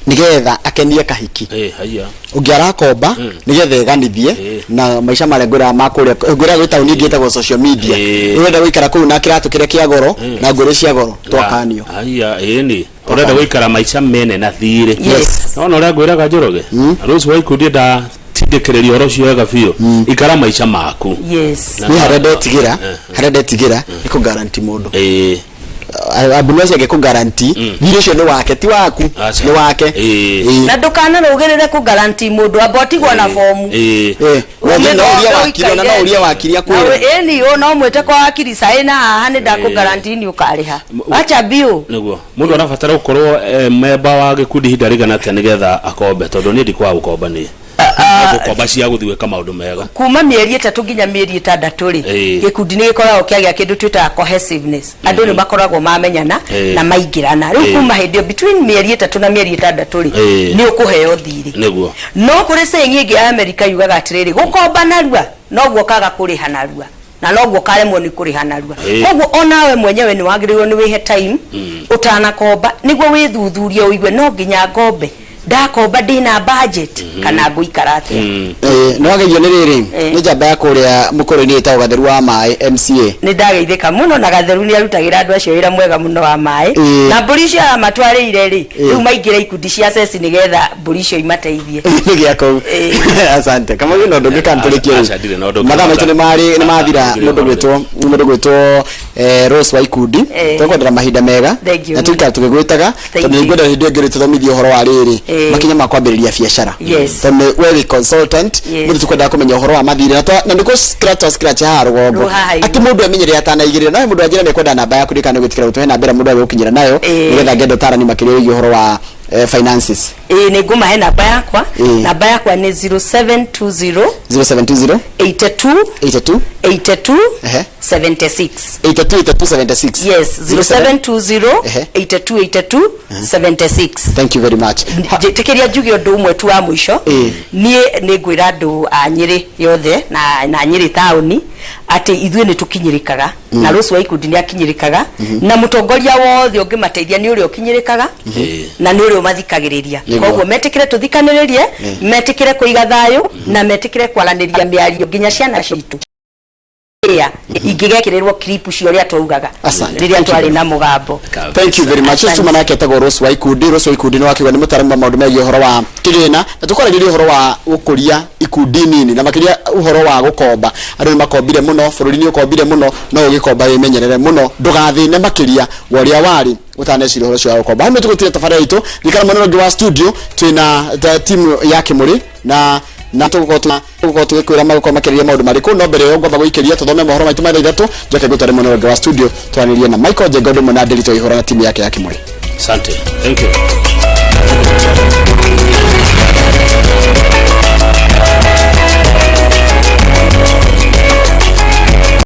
nĩgetha akenie kahiki. Ĩ haiya. Ũngĩ arakomba nĩgetha eganithie na maica marĩa ngwĩraga ma kũrĩa, ngwĩraga gwĩ taũni ĩngĩ ĩtagwo social media. Ũrenda gũikara kũu na kĩratũ kĩrĩa kĩa goro na ngũrĩ cia goro, twakanio. Haiya, ĩni ũrenda gũikara maica mene na thirĩ. Yes. Nona ũrĩa ngwĩraga, Njoroge, rũciũ wa ikundi ndatindĩkĩrĩria ũhoro ũcio wega biũ, ikara maica maku. Niĩ harĩa ndetigĩra, harĩa ndetigĩra nĩ kũ guarantee mũndũ. Abuni acio angĩ kũ guarantee thirĩ ũcio nĩ wake, ti waku. Aca. Nĩ wake. Ĩĩ. Na ndũkanarũgĩrĩre kũ guarantee mũndũ, amba ũtigwo na bomu. Ĩĩ. No no ũrie wakiri, ona no ũrie wakiri akwĩre. Ĩni ũ no mwĩte kwa wakiri caĩ na haha nĩ ndakũ guarantee nĩ ũkarĩha, acha biũ. Nĩguo mũndũ arabatara gũkorwo memba wa gĩkundi ihinda rĩigana atĩa nĩgetha akombe? Tondũ niĩ ndikwaga gũkomba, niĩ gũkomba cia gũthiĩ gwĩka maũndũ mega. Kuma mĩeri 3 nginya mĩeri 6 rĩ, gĩkundi nĩ gĩkoragwo kĩagĩa kĩndũ twĩtaga cohesiveness, andũ nĩ makoragwo mamenyana na maingĩrana. Rĩu kuma hĩndĩ ĩyo, between mĩeri 3 na mĩeri 6 rĩ, nĩ ũkũheo thirĩ. No kũrĩ saying ĩngĩ ya Amerika yugaga atĩrĩrĩ, gũkomba narua noguo kaga kũrĩha narua, na noguo karemwo nĩ kũrĩha narua. Koguo onawe mwenyewe nĩ wagĩrĩirwo nĩ wĩhe time ũtanakomba, nĩguo wĩthuthurie ũigue no nginya ngombe, ndakomba ndĩna budget kana ngũikara atĩa. Nĩ wageithio nĩ rĩrĩ, nĩ njamba ya kũrĩa mũkũrũ-inĩ ĩtagwo Gatheru wa maĩ MCA. Nĩ ndageithĩka mũno na Gatheru, nĩ arutagĩra andũ acio wĩra mwega mũno wa maĩ. Na mbũri icio aramatwarĩire rĩ, rĩu maingĩre ikundi cia ceci nĩgetha mbũri icio imateithie. Nĩ gĩa kũu. Asante. Kamau, na ũndũ ũngĩ kana tũrĩkie Aca, ndirĩ na ũndũ rĩu? ũngĩ. Mathaa maitũ nĩ marĩ nĩ mathira. Ndirĩ Mũndũ ũhoro. gwĩtwo Rose wa ikundi, tũkwendera mahinda mega Thank you na mũno. tũikara tũgĩgwĩtaga, Thank tondũ you. nĩngwenda hĩndĩ ĩngĩ tũthomithie ũhoro wa rĩrĩ, makinya ma kwambĩrĩria biacara, tondũ we wĩ consultant. Mũndũ tũkwendaga kũmenya ũhoro wa mathirĩ na nĩkũ scratch o scratch haha rũgongo, Rũ haha igũrũ. atĩ mũndũ emenyerere atanaigĩrĩra. No mũndũ anjĩra nĩ ekwenda namba yaku, ndikana gwĩtĩkĩra gũtũhe namba ĩrĩa mũndũ agĩgũkinyĩra nayo, nĩgetha ngenda ũtarani makĩria wĩgiĩ ũhoro wa finances. Ĩĩ, nĩ ngũmahe namba yakwa. Ĩĩ. Namba yakwa nĩ 0720 0720 82 82 82 Ehe. 76. 82 82 76. Yes, 0720 Ehe. 82 82 76. Thank you very much. Njĩtĩkĩria njuge ũndũ ũmwe tu wa mũico. Ĩĩ. Niĩ nĩ ngwĩra andũ a Nyĩrĩ yothe na Nyĩrĩ taũni atĩ ithuĩ nĩ tũkinyĩrĩkaga, na Rose wa ikundi nĩ akinyĩrĩkaga, na mũtongoria wothe ũngĩmateithia nĩ ũrĩa ũkinyĩrĩkaga na nĩ ũrĩa ũmathikagĩrĩria. Koguo metĩkĩre tũthikanĩrĩrie, metĩkĩre kũiga thayũ, na metĩkĩre kwaranĩria mĩario nginya ciana citũ ingĩgekĩrĩrwo clip cia ũrĩa twaugaga Asante. rĩrĩa Thank you twarĩ very na mũgambo. Thank you very much. Asante. Tuma nake etagwo Rose wa Ikundi. Rose wa Ikundi nĩ wakĩgwa nĩ mũtaaramu wa maũndũ megiĩ ũhoro wa kĩgĩna, na tũkwarĩrĩria ũhoro wa gũkũria ikundi nini na makĩria ũhoro wa gũkomba. Andũ nĩ makombire mũno, bũrũri nĩ ũkombire mũno, no ũgĩkomba wĩmenyerere mũno ndũgathĩne makĩria wa ũrĩa warĩ ũtaneciria ũhoro ũcio wa gũkomba. Hau nĩ tũgũtire tabarĩra itũ. Ririkana mwena ũngĩ wa studio twĩna the team ya Kĩmũrĩ na tũgũkorwo tũgĩkwĩra magũkorwo makĩrĩria maũndũ marĩkũ, no mbere ĩyo ngwamba gũikĩria tũthome mohoro maitũ ma 3:00, njoke ngũtware mwena ũngĩ wa studio twaranĩrie na Michael Njenga ũndũ ũmwe na Ndĩritũ Ihũra na timu yake ya Kĩmũrĩ. Asante. Thank you.